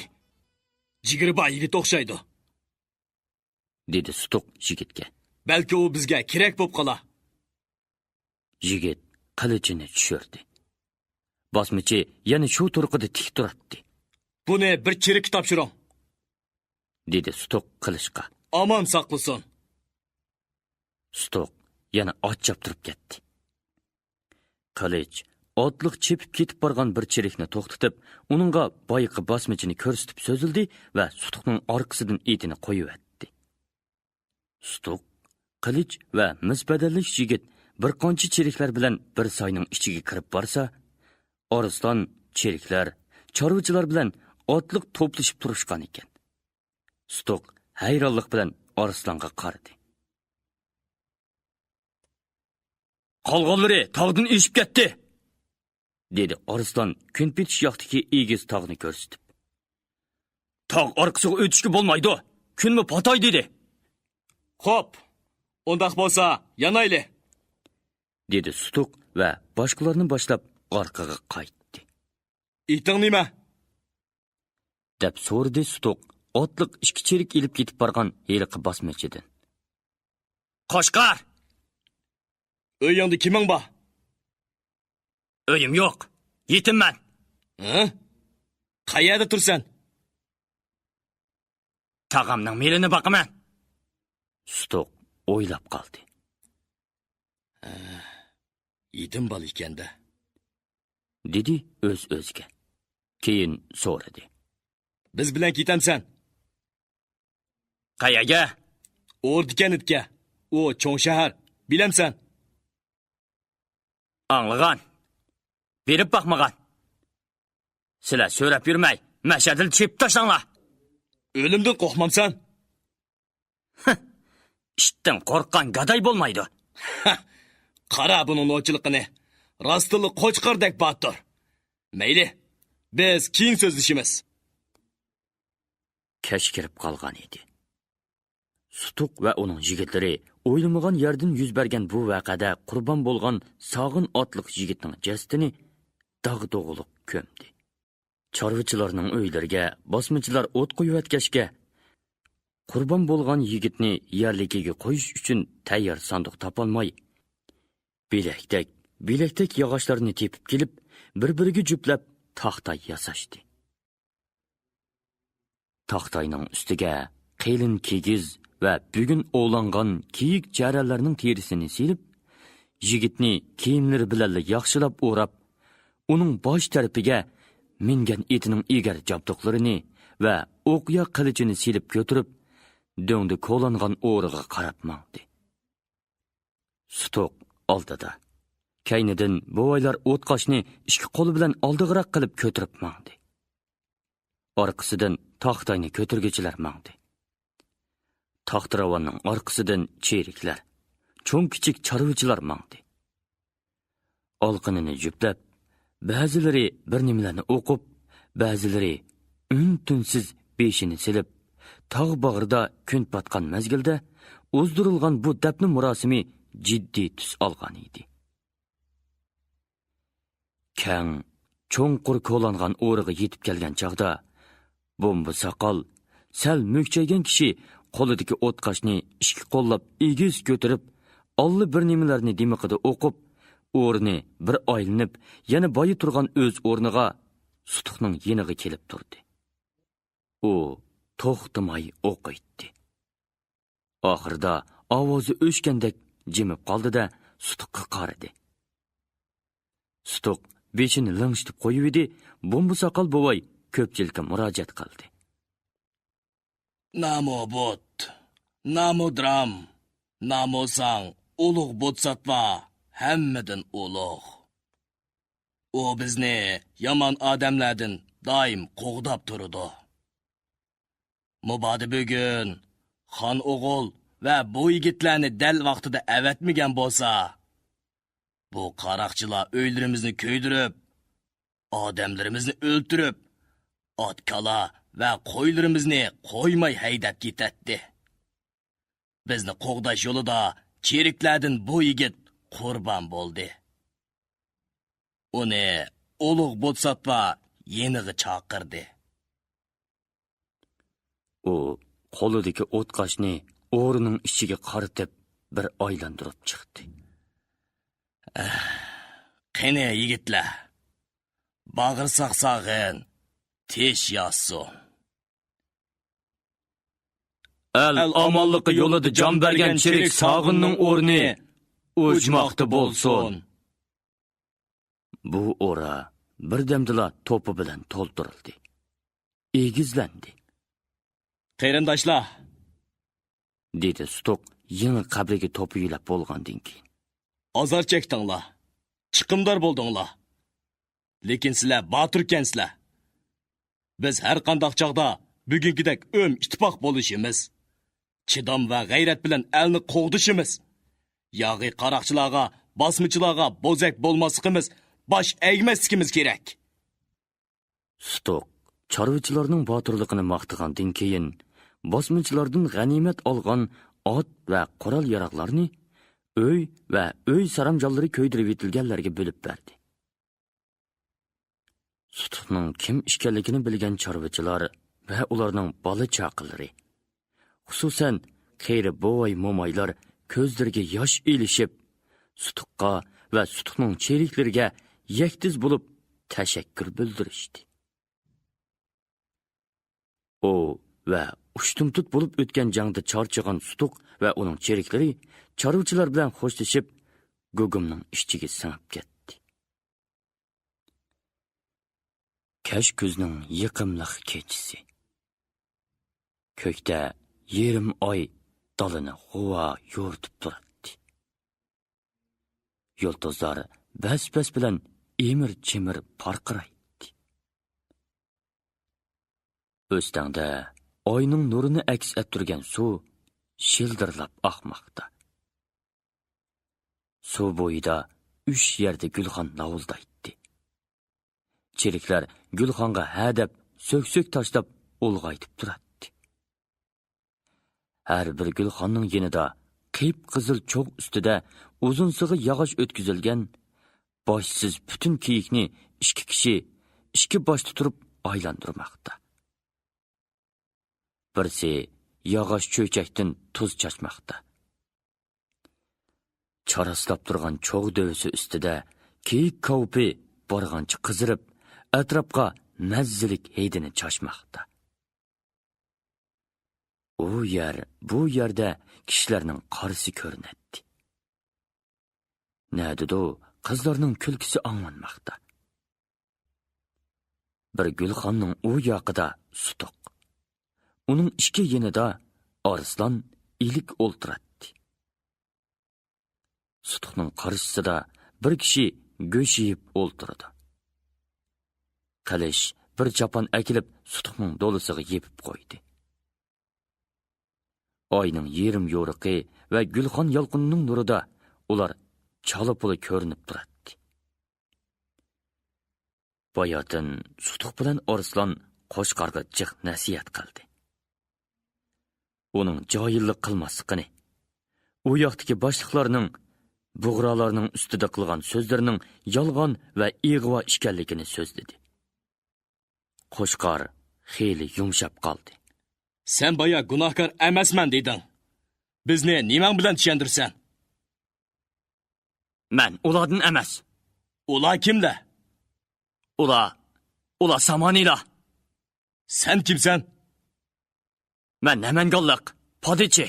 جىگىرى بار يىگىت ئوخشايدۇ.» دېدى سۇتۇق يىگىتكە. «بەلكى ئۇ بىزگە كېرەك بوپ قالا.» يىگىت قىلىچىنى چۈشۈردى. باسمىچى يەنە شۇ تۇرقىدا تىك تۇراتتى. «بۇنى بىر چېرىككە تاپشۇرۇڭ.» دېدى سۇتۇق قىلىچقا. «ئامان ساقلىسۇن.» سۇتۇق يەنە ئات چاپتۇرۇپ كەتتى. قىلىچ ئاتلىق چېپىپ كېتىپ بارغان بىر چېرىكنى توختىتىپ، ئۇنىڭغا بايىقى باسمىچىنى كۆرسىتىپ سۆزلىدى ۋە سۇتۇقنىڭ ئارقىسىدىن ئېتىنى قويۇۋەتتى. سۇتۇق، قىلىچ ۋە مىس بەدەنلىك يىگىت بىر قانچە چېرىكلەر بىلەن بىر ساينىڭ ئىچىگە كىرىپ بارسا، ئارسلان چېرىكلەر، چارۋىچىلار بىلەن ئاتلىق توپلىشىپ تۇرۇشقان ئىكەن. سۇتۇق ھەيرانلىق بىلەن ئارسلانغا قارىدى. «قالغانلىرى تاغدىن ئېشىپ كەتتى!» دېدى ئارسلان كۈن پېتىش ياقتىكى ئېگىز تاغنى كۆرسىتىپ. «تاغ ئارقىسىغا ئۆتۈشكە بولمايدۇ، كۈنمۇ پاتاي دېدى.» «خوپ، ئۇنداق بولسا يانايلى.» دېدى سۇتۇق ۋە باشقىلارنى باشلاپ ئارقىغا قايتتى. «ئېتىڭ نېمە؟» دەپ سورىدى سۇتۇق ئاتلىق ئىككى چېرىك ئېلىپ كېتىپ بارغان ھېلىقى باسمىچىدىن. «قوچقار!» «ئۆيۈڭدە كىمىڭ بار؟» «ئۆيۈم يوق، يېتىممەن.» «ھە؟ قەيەردە تۇرىسەن؟» «تاغامنىڭ مېلىنى باقىمەن.» سۇتۇق ئويلاپ قالدى. «ھە، يېتىم بالا ئىكەن-دە.» دېدى ئۆز-ئۆزىگە. كېيىن سورىدى. «بىز بىلەن كېتەمسەن؟» «قەيەرگە؟» «ئوردا كەنتكە. ئۇ چوڭ شەھەر. بىلەمسەن؟» «ئاڭلىغان، بېرىپ باقمىغان. سىلەر سۆرەپ يۈرمەي، مەشەدىلا چېپىپ تاشلاڭلار.» ئۆلۈمدىن قورقمامسەن؟ ئىتتىن قورققان گاداي بولمايدۇ. قارا بۇنىڭ نوچىلىقىنى. راستتىنلا قوچقاردەك باتۇر. مەيلى، بىز كېيىن سۆزلىشىمىز. كەچ كىرىپ قالغان ئىدى. سۇتۇق ۋە ئۇنىڭ يىگىتلىرى ئويلىمىغان يەردىن يۈز بەرگەن بۇ ۋەقەدە قۇربان بولغان ساغىن ئاتلىق يىگىتنىڭ جەسىتىنى داغدۇغىلىق كۆمدى. چارۋىچىلارنىڭ ئۆيلىرىگە باسمىچىلار ئوت قويۇۋەتكەچكە، قۇربان بولغان يىگىتنى يەرلىكىگە قويۇش ئۈچۈن تەييار ساندۇق تاپالماي، بىلەكتەك، بىلەكتەك ياغاچلارنى تېپىپ كېلىپ، بىر-بىرىگە جۈپلەپ تاختاي ياساشتى. تاختاينىڭ ئۈستىگە قېلىن كىگىز ۋە بۈگۈن ئوۋلانغان كېيىك جەرەنلەرنىڭ تېرىسىنى سېلىپ، يىگىتنى كىيىملىرى بىلەنلا ياخشىلاپ ئوراپ، ئۇنىڭ باش تەرىپىگە مىنگەن ئېتىنىڭ ئېگەر جابدۇقلىرىنى ۋە ئوقيا قىلىچىنى سېلىپ كۆتۈرۈپ، دۆڭدە كولانغان ئورىغا قاراپ ماڭدى. سۇتۇق ئالدىدا. كەينىدىن بوۋايلار ئوتقاشنى ئىككى قولى بىلەن ئالدىغىراق قىلىپ كۆتۈرۈپ ماڭدى. ئارقىسىدىن تاختاينى كۆتۈرگۈچىلەر ماڭدى. تاختىراۋاننىڭ ئارقىسىدىن چېرىكلەر، چوڭ-كىچىك چارۋىچىلار ماڭدى. ئالىقىنىنى جۈپلەپ، بەزىلىرى بىر نېمىلەرنى ئوقۇپ، بەزىلىرى ئۈن-تىنسىز بېشىنى سېلىپ، تاغ باغرىدا كۈن پاتقان مەزگىلدە ئوزدۇرۇلغان بۇ دەپنە مۇراسىمى جىددىي تۈس ئالغان ئىدى. كەڭ، چوڭقۇر كولانغان ئورىغا يېتىپ كەلگەن چاغدا، بومبا ساقال، سەل مۈكچەيگەن كىشى قولىدىكى ئوتقاشنى ئىككى قوللاپ ئېگىز كۆتۈرۈپ، ئاللىبىر نېمىلەرنى دىمىقىدا ئوقۇپ، ئورنى بىر ئايلىنىپ، يەنە بايا تۇرغان ئۆز ئورنىغا، سۇتۇقنىڭ يېنىغا كېلىپ تۇردى. ئۇ توختىماي ئوقۇيتتى. ئاخىرىدا ئاۋازى ئۆچكەندەك جىمىپ قالدى-دە، سۇتۇققا قارىدى. سۇتۇق بېشىنى لىڭشىتىپ قويۇۋىدى، بومبا ساقال بوۋاي كۆپچىلىككە مۇراجىئەت قىلدى. نامۇ بۇت، نامۇ درام، نامۇساڭ ئۇلۇغ بوتساتما ھەممىدىن ئۇلۇغ. ئۇ بىزنى يامان ئادەملەردىن دائىم قوغداپ تۇرىدۇ. مۇبادا بۈگۈن خان ئوغۇل ۋە بۇ يىگىتلەرنى دەل ۋاقتىدا ئەۋەتمىگەن بولسا، بۇ قاراقچىلار ئۆيلىرىمىزنى كۆيدۈرۈپ، ئادەملىرىمىزنى ئۆلتۈرۈپ، ئات-كالا ۋە قويلىرىمىزنى قويماي ھەيدەپ كېتەتتى. بىزنى قوغداش يولىدا چېرىكلەردىن بۇ يىگىت قۇربان بولدى. ئۇنى ئۇلۇغ بوتساتما يېنىغا چاقىردى. ئۇ قولىدىكى ئوتقاشنى ئورىنىڭ ئىچىگە قارىتىپ، بىر ئايلاندۇرۇپ چىقتى. قېنى، يىگىتلەر، باغرى ساغ ساغىن، تىش ياسسۇن. ئەل ئامانلىقى يولىدا جان بەرگەن چېرىك ساغىننىڭ ئورنى ئوچماقتا بولسۇن. بۇ ئورا بىردەمدىلا توپا بىلەن تولدۇرۇلدى. ئېگىزلەندى. قېرىنداشلار، دېدى سۇتۇق يېڭى قەبرىگە توپا يۆلەپ بولغاندىن كېيىن. ئازار چەكتىڭلار، چىقىمدار بولدۇڭلار. لېكىن سىلەر باتۇركەنسىلەر. بىز ھەر قانداق چاغدا بۈگۈنكىدەك ئۆم ئىتتىپاق بولۇشىمىز، چىدام ۋە غەيرەت بىلەن ئەلنى قوغدىشىمىز، ياغى قاراقچىلارغا، باسمىچىلارغا بوزەك بولماسلىقىمىز، باش ئەگمەسلىكىمىز كېرەك. سۇتۇق چارۋىچىلارنىڭ باتۇرلۇقىنى ماختىغاندىن كېيىن، باسمىچىلاردىن غەنىيمەت ئالغان ئات ۋە قورال-ياراغلارنى ئۆي ۋە ئۆي سارامجانلىرى كۆيدۈرۈۋېتىلگەنلەرگە بۆلۈپ بەردى. سۇتۇقنىڭ كىم ئىكەنلىكىنى بىلگەن چارۋىچىلار ۋە ئۇلارنىڭ بالا-چاقىلىرى، خۇسۇسەن، قېرى بوۋاي-مومايلار كۆزلىرىگە ياش ئېلىشىپ، سۇتۇققا ۋە سۇتۇقنىڭ چېرىكلىرىگە يەكدىز بولۇپ تەشەككۈر بىلدۈرۈشتى. ئۇ ۋە ئۇشتۇمتۇت بولۇپ ئۆتكەن جەڭدە چارچىغان سۇتۇق ۋە ئۇنىڭ چېرىكلىرى چارۋىچىلار بىلەن خوشلىشىپ، گۇگۇمنىڭ ئىچىگە سىڭىپ كەتتى. كەچ كۈزنىڭ يېقىملىق كېچىسى. كۆكتە يېرىم ئاي دالىنى غۇۋا يورۇتۇپ تۇراتتى. يۇلتۇزلار بەس-بەس بىلەن ئىمىر-چىمىر پارقىرايتتى. ئۆستەڭدە ئاينىڭ نۇرىنى ئەكس ئەتتۈرگەن سۇ شىلدىرلاپ ئاقماقتا. سۇ بويىدا ئۈچ يەردە گۈلخان لاۋۇلدايتتى. چېرىكلەر گۈلخانغا ھە دەپ سۆكسۆك تاشلاپ ئۇلغايتىپ تۇراتتى. ھەر بىر گۈلخاننىڭ يېنىدا قىپقىزىل چوغ ئۈستىدە ئۇزۇنسىغا ياغاچ ئۆتكۈزۈلگەن باشسىز پۈتۈن كېيىكنى ئىككى كىشى ئىككى باشتا تۇرۇپ ئايلاندۇرماقتا. بىرسى ياغاچ چۆچەكتىن تۇز چاچماقتا. چاراسلاپ تۇرغان چوغ دۆۋىسى ئۈستىدە كېيىك كاۋىپى بارغانچە قىزىرىپ، ئەتراپقا مەززىلىك ھىدىنى چاچماقتا. ئۇ يەر، بۇ يەردە كىشىلەرنىڭ قارىسى كۆرۈنەتتى. نەدىدۇ قىزلارنىڭ كۈلكىسى ئاڭلانماقتا. بىر گۈلخاننىڭ ئۇ ياقىدا سۇتۇق. ئۇنىڭ ئىككى يېنىدا ئارسلان ئىلىك ئولتۇراتتى. سۇتۇقنىڭ قارشىسىدا بىر كىشى گۆش يېيىپ ئولتۇرىدۇ. قىلىچ بىر چاپان ئەكېلىپ سۇتۇقنىڭ دولىسىغا يېپىپ قويدى. ئاينىڭ يېرىم يورۇقى ۋە گۈلخان يالقۇنىنىڭ نۇرىدا ئۇلار چالا-پۇلا كۆرۈنۈپ تۇراتتى. باياتىن سۇتۇق بىلەن ئارسلان قوچقارغا جىق نەسىھەت قىلدى. ئۇنىڭ جاھىللىق قىلماسلىقىنى، ئۇ ياقتىكى باشلىقلارنىڭ، بۇغرالارنىڭ ئۈستىدە قىلغان سۆزلىرىنىڭ يالغان ۋە ئىغۋا ئىكەنلىكىنى سۆزلىدى. قوچقار خېلى يۇمشاپ قالدى. سەن بايا گۇناھكار ئەمەسمەن دېدىڭ. بىزنى نېمەڭ بىلەن چۈشەندۈرسەن؟ مەن ئۇلاردىن ئەمەس. ئۇلار كىملەر؟ ئۇلار، ئۇلار سامانىيلار. سەن كىمسەن؟ مەن نەمەنگانلىق، پادىچى.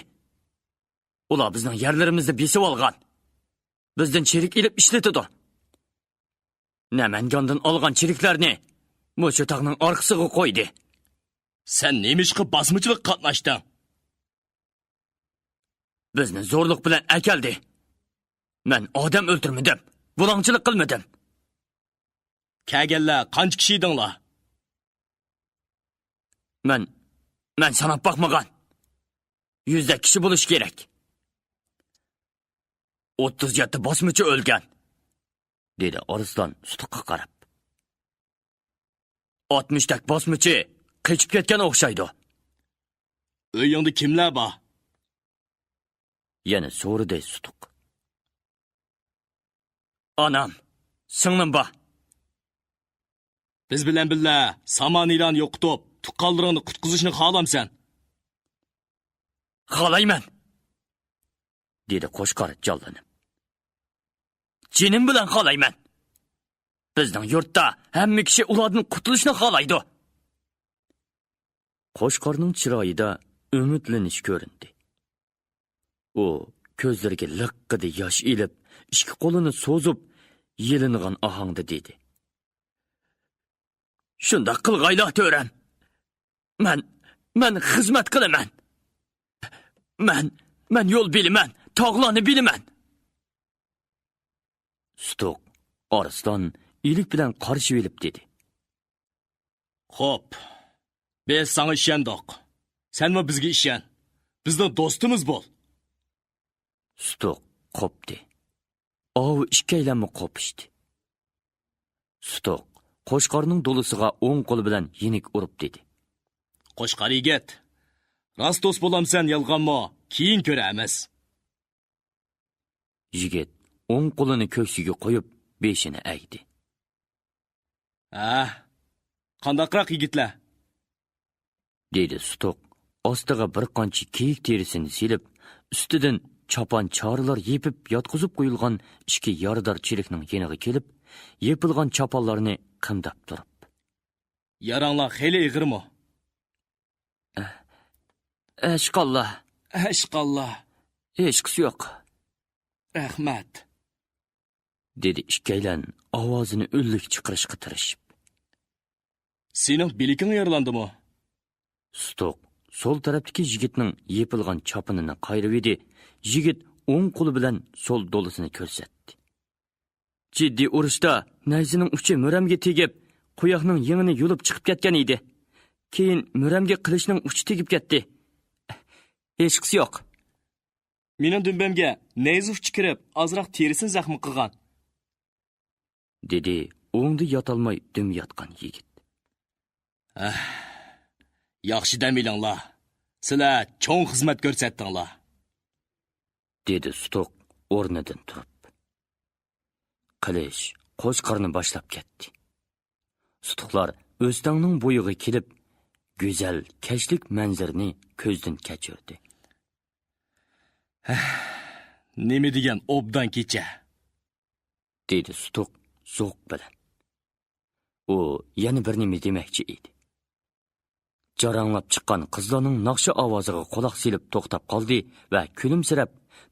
ئۇلار بىزنىڭ يەرلىرىمىزنى بېسىۋالغان. بىزدىن چېرىك ئېلىپ ئىشلىتىدۇ. نەمەنگاندىن ئالغان چېرىكلەرنى مۇشۇ تاغنىڭ ئارقىسىغا قويدى. سەن نېمىشقا باسمىچىلىققا قاتناشتىڭ؟ بىزنى زورلۇق بىلەن ئەكەلدى. مەن ئادەم ئۆلتۈرمىدىم، بۇلاڭچىلىق قىلمىدىم. كەلگەنلەر قانچە كىشى ئىدىڭلار؟ مەن، مەن ساناپ باقمىغان. يۈزدەك كىشى بولۇشى كېرەك. ئوتتۇز يەتتە باسمىچى ئۆلگەن، دېدى ئارسلان سۇتۇققا قاراپ. ئاتمىشتەك باسمىچى قېچىپ كەتكەن ئوخشايدۇ. ئۆيۈڭدە كىملەر بار؟ يەنە سورىدى سۇتۇق. ئانام، سىڭلىم بار. بىز بىلەن بىللە سامانىيلارنى يوقىتىپ، تۇغقانلىرىڭنى قۇتقۇزۇشنى خالامسەن؟ خالايمەن، دېدى قوچقار جانلىنىپ. جېنىم بىلەن خالايمەن. بىزنىڭ يۇرتتا ھەممە كىشى ئۇلاردىن قۇتۇلۇشنى خالايدۇ. قوچقارنىڭ چىرايىدا ئۈمىدلىنىش كۆرۈندى. ئۇ كۆزلىرىگە لىققىدە ياش ئېلىپ، ئىككى قولىنى سوزۇپ، يېلىنغان ئاھاڭدا دېدى. شۇنداق قىلغايلا، تۆرەم. مەن، مەن خىزمەت قىلىمەن. مەن، مەن يول بىلىمەن، تاغلارنى بىلىمەن. سۇتۇق ئارسلان ئىلىك بىلەن قارشىۋېلىپ دېدى. خوپ، بىز ساڭا ئىشەندۇق. سەنمۇ بىزگە ئىشەن. بىزنىڭ دوستىمىز بول. سۇتۇق قوپتى. ئاۋۇ ئىككىيلەنمۇ قوپۇشتى. سۇتۇق قوچقارنىڭ دولىسىغا ئوڭ قولى بىلەن يېنىك ئۇرۇپ دېدى. قوچقار يىگىت، راست دوست بولامسەن يالغانمۇ، كېيىن كۆرەرمىز. يىگىت ئوڭ قولىنى كۆكسىگە قويۇپ، بېشىنى ئەگدى. ھە، قانداقراق يىگىتلەر؟ دېدى سۇتۇق ئاستىغا بىر قانچە كېيىك تېرىسىنى سېلىپ، ئۈستىدىن چاپان چارىلار يېپىپ ياتقۇزۇپ قويۇلغان ئىككى يارىدار چېرىكنىڭ يېنىغا كېلىپ، يېپىلغان چاپانلارنى قىمداپ تۇرۇپ. ياراڭلار خېلى ئېغىرمۇ؟ ئەشقاللا. ئەشقاللا. ھېچقىسى يوق. رەھمەت. دېدى ئىككىيلەن ئاۋازىنى ئۈنلۈك چىقىرىشقا تىرىشىپ. سېنىڭ بىلىكىڭ يارىلاندىمۇ؟ سۇتۇق سول تەرەپتىكى يىگىتنىڭ يېپىلغان چاپىنىنى قايرىۋىدى، يىگىت ئوڭ قولى بىلەن سول دولىسىنى كۆرسەتتى. جىددىي ئۇرۇشتا نەيزىنىڭ ئۇچى مۈرەمگە تېگىپ، قۇياقنىڭ يېڭىنى يۇلۇپ چىقىپ كەتكەن ئىدى. كېيىن مۈرەمگە قىلىچنىڭ ئۇچى تېگىپ كەتتى. ھېچقىسى يوق. مېنىڭ دۈمبەمگە نەيزە ئۇچى كىرىپ، ئازراق تېرىسىنى زەخمى قىلغان. دېدى ئوڭدا ياتالماي دۈم ياتقان يىگىت. ئەھ، ياخشى دەم ئېلىڭلار. سىلەر چوڭ خىزمەت كۆرسەتتىڭلار. دېدى سۇتۇق ئورنىدىن تۇرۇپ. قىلىچ قوچقارنى باشلاپ كەتتى. سۇتۇقلار ئۆستەڭنىڭ بويىغا كېلىپ، گۈزەل كەچلىك مەنزىرىنى كۆزدىن كەچۈردى. ھەھ، نېمە دېگەن ئوبدان كېچە! دېدى سۇتۇق زوق بىلەن. ئۇ يەنە بىر نېمە دېمەكچى ئىدى. جاراڭلاپ چىققان قىزلارنىڭ ناخشا ئاۋازىغا قۇلاق سېلىپ توختاپ قالدى ۋە كۈلۈمسىرەپ،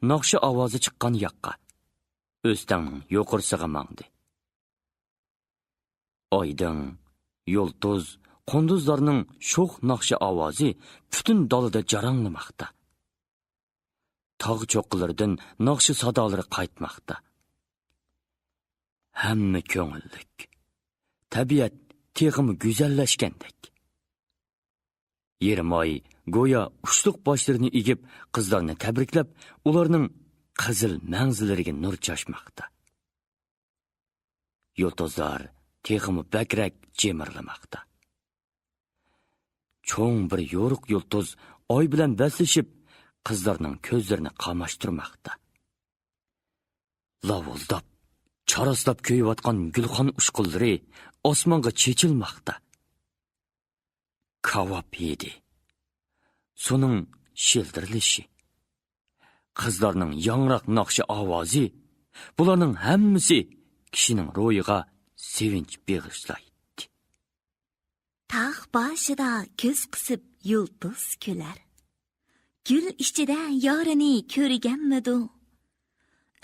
ناخشا ئاۋازى چىققان ياققا، ئۆستەڭنىڭ يۇقىرىسىغا ماڭدى. ئايدىڭ، يۇلتۇز، قۇندۇزلارنىڭ شوخ ناخشا ئاۋازى پۈتۈن دالىدا جاراڭلىماقتا. تاغ چوققىلىرىدىن ناخشا سادالىرى قايتماقتا. ھەممە كۆڭۈللۈك. تەبىئەت تېخىمۇ گۈزەللەشكەندەك. يېرىم ئاي گويا ئۇچلۇق باشلىرىنى ئېگىپ، قىزلارنى تەبرىكلەپ، ئۇلارنىڭ قىزىل مەڭزىلىرىگە نۇر چاچماقتا. يۇلتۇزلار تېخىمۇ بەكرەك جىمىرلىماقتا. چوڭ بىر يورۇق يۇلتۇز ئاي بىلەن بەسلىشىپ، قىزلارنىڭ كۆزلىرىنى قاماشتۇرماقتا. لاۋۇلداپ، چاراسلاپ كۆيۈۋاتقان گۈلخان ئۇچقۇنلىرى ئاسمانغا چېچىلماقتا. كاۋاپ ھىدى، سۇنىڭ شىلدىرلىشى، قىزلارنىڭ ياڭراق ناخشا ئاۋازى، بۇلارنىڭ ھەممىسى كىشىنىڭ روھىغا سېۋىنچ بېغىشلايتتى. تاغ باشىدا كۆز قىسىپ يۇلتۇز كۈلەر. گۈل ئىچىدە يارىنى كۆرگەنمىدۇ؟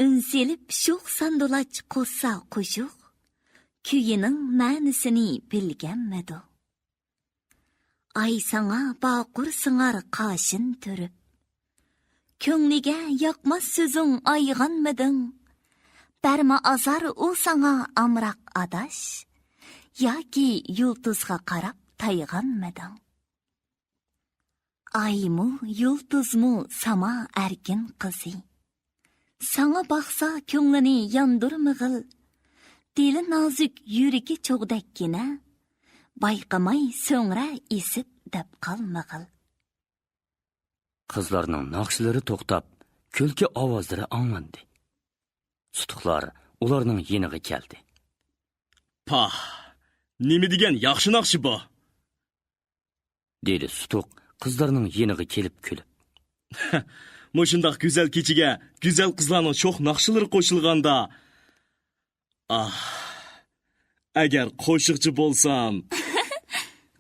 ئۈن سېلىپ شوخ ساندۇلاچ قوشسا قوشۇق، كۈيىنىڭ مەنىسىنى بىلگەنمىدۇ؟ ئاي ساڭا باقۇر سىڭار قاشىن تۈرۈپ، كۆڭلىگە ياقماس سۆزۈڭ ئايغانمىدىڭ؟ بەرمە ئازار ئۇ ساڭا ئامراق ئاداش، ياكى يۇلتۇزغا قاراپ تايغانمىدىڭ؟ ئايمۇ، يۇلتۇزمۇ ساما ئەركىن قىزى، ساڭا باقسا كۆڭلىنى ياندۇرمىغىل. دىلى نازۇك، يۈرىكى چوغدەككىنە، بايقىماي سۆڭرە ئېسىپ دەپ قالمىغىل. قىزلارنىڭ ناخشىلىرى توختاپ، كۈلكە ئاۋازلىرى ئاڭلاندى. سۇتۇقلار ئۇلارنىڭ يېنىغا كەلدى. پاھ، نېمە دېگەن ياخشى ناخشا بۇ! دېدى سۇتۇق قىزلارنىڭ يېنىغا كېلىپ كۈلۈپ. مۇشۇنداق گۈزەل كېچىگە گۈزەل قىزلارنىڭ شوخ ناخشىلىرى قوشۇلغاندا. ئاھ، ئەگەر قوشۇقچى بولسام.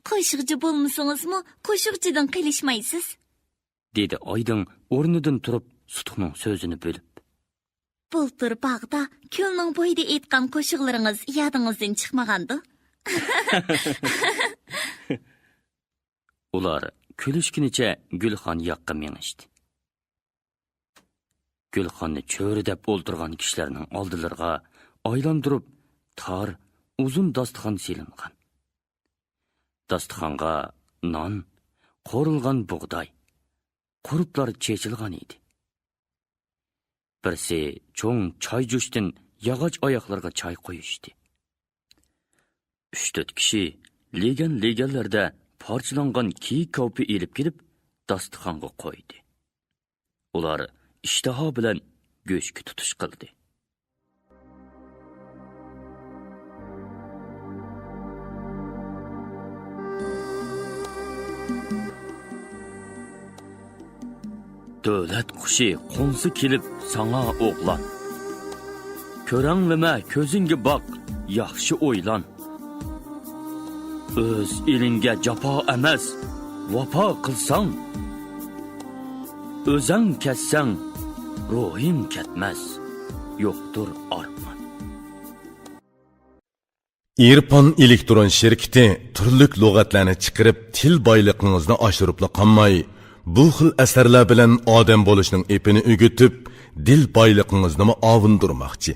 قوشۇقچى بولمىسىڭىزمۇ، قوشۇقچىدىن قېلىشمايسىز. دېدى ئايدىڭ ئورنىدىن تۇرۇپ، سۇتۇقنىڭ سۆزىنى بۆلۈپ. بۇلتۇر باغدا، كۆلنىڭ بويىدا ئېيتقان قوشۇقلىرىڭىز يادىڭىزدىن چىقمىغاندۇ؟ ئۇلار كۈلۈشكىنىچە گۈلخان ياققا مېڭىشتى. گۈلخاننى چۆرىدەپ ئولتۇرغان كىشىلەرنىڭ ئالدىلىرىغا ئايلاندۇرۇپ تار، ئۇزۇن داستىخان سېلىنغان. داستىخانغا نان، قورۇلغان بۇغداي، قۇرۇتلار چېچىلغان ئىدى. بىرسى چوڭ چاي جۇشتىن ياغاچ ئاياقلىرىغا چاي قۇيۇشتى. ئۈچ-تۆت كىشى لېگەن-لېگەنلەردە پارچىلانغان كېيىك كاۋىپى ئېلىپ كېلىپ، داستىخانغا قويدى. ئۇلار ئىشتىها بىلەن گۆشكە تۇتۇش قىلدى. دۆلەت قۇشى قونسا كېلىپ ساڭا ئوغلان، كۆرەڭلىمە، كۆزۈڭگە باق، ياخشى ئويلان. ئۆز ئېلىڭگە جاپا ئەمەس، ۋاپا قىلساڭ، ئۆزەڭ كەتسەڭ، روھىڭ كەتمەس، يوقتۇر ئارمان. ئېرپان ئېلېكترون شىركىتى تۈرلۈك لۇغەتلەرنى چىقىرىپ، تىل بايلىقىڭىزنى ئاشۇرۇپلا قالماي، بۇ خىل ئەسەرلەر بىلەن ئادەم بولۇشنىڭ ئېپىنى ئۆگىتىپ، دىل بايلىقىڭىزنىمۇ ئاۋۇندۇرماقچى.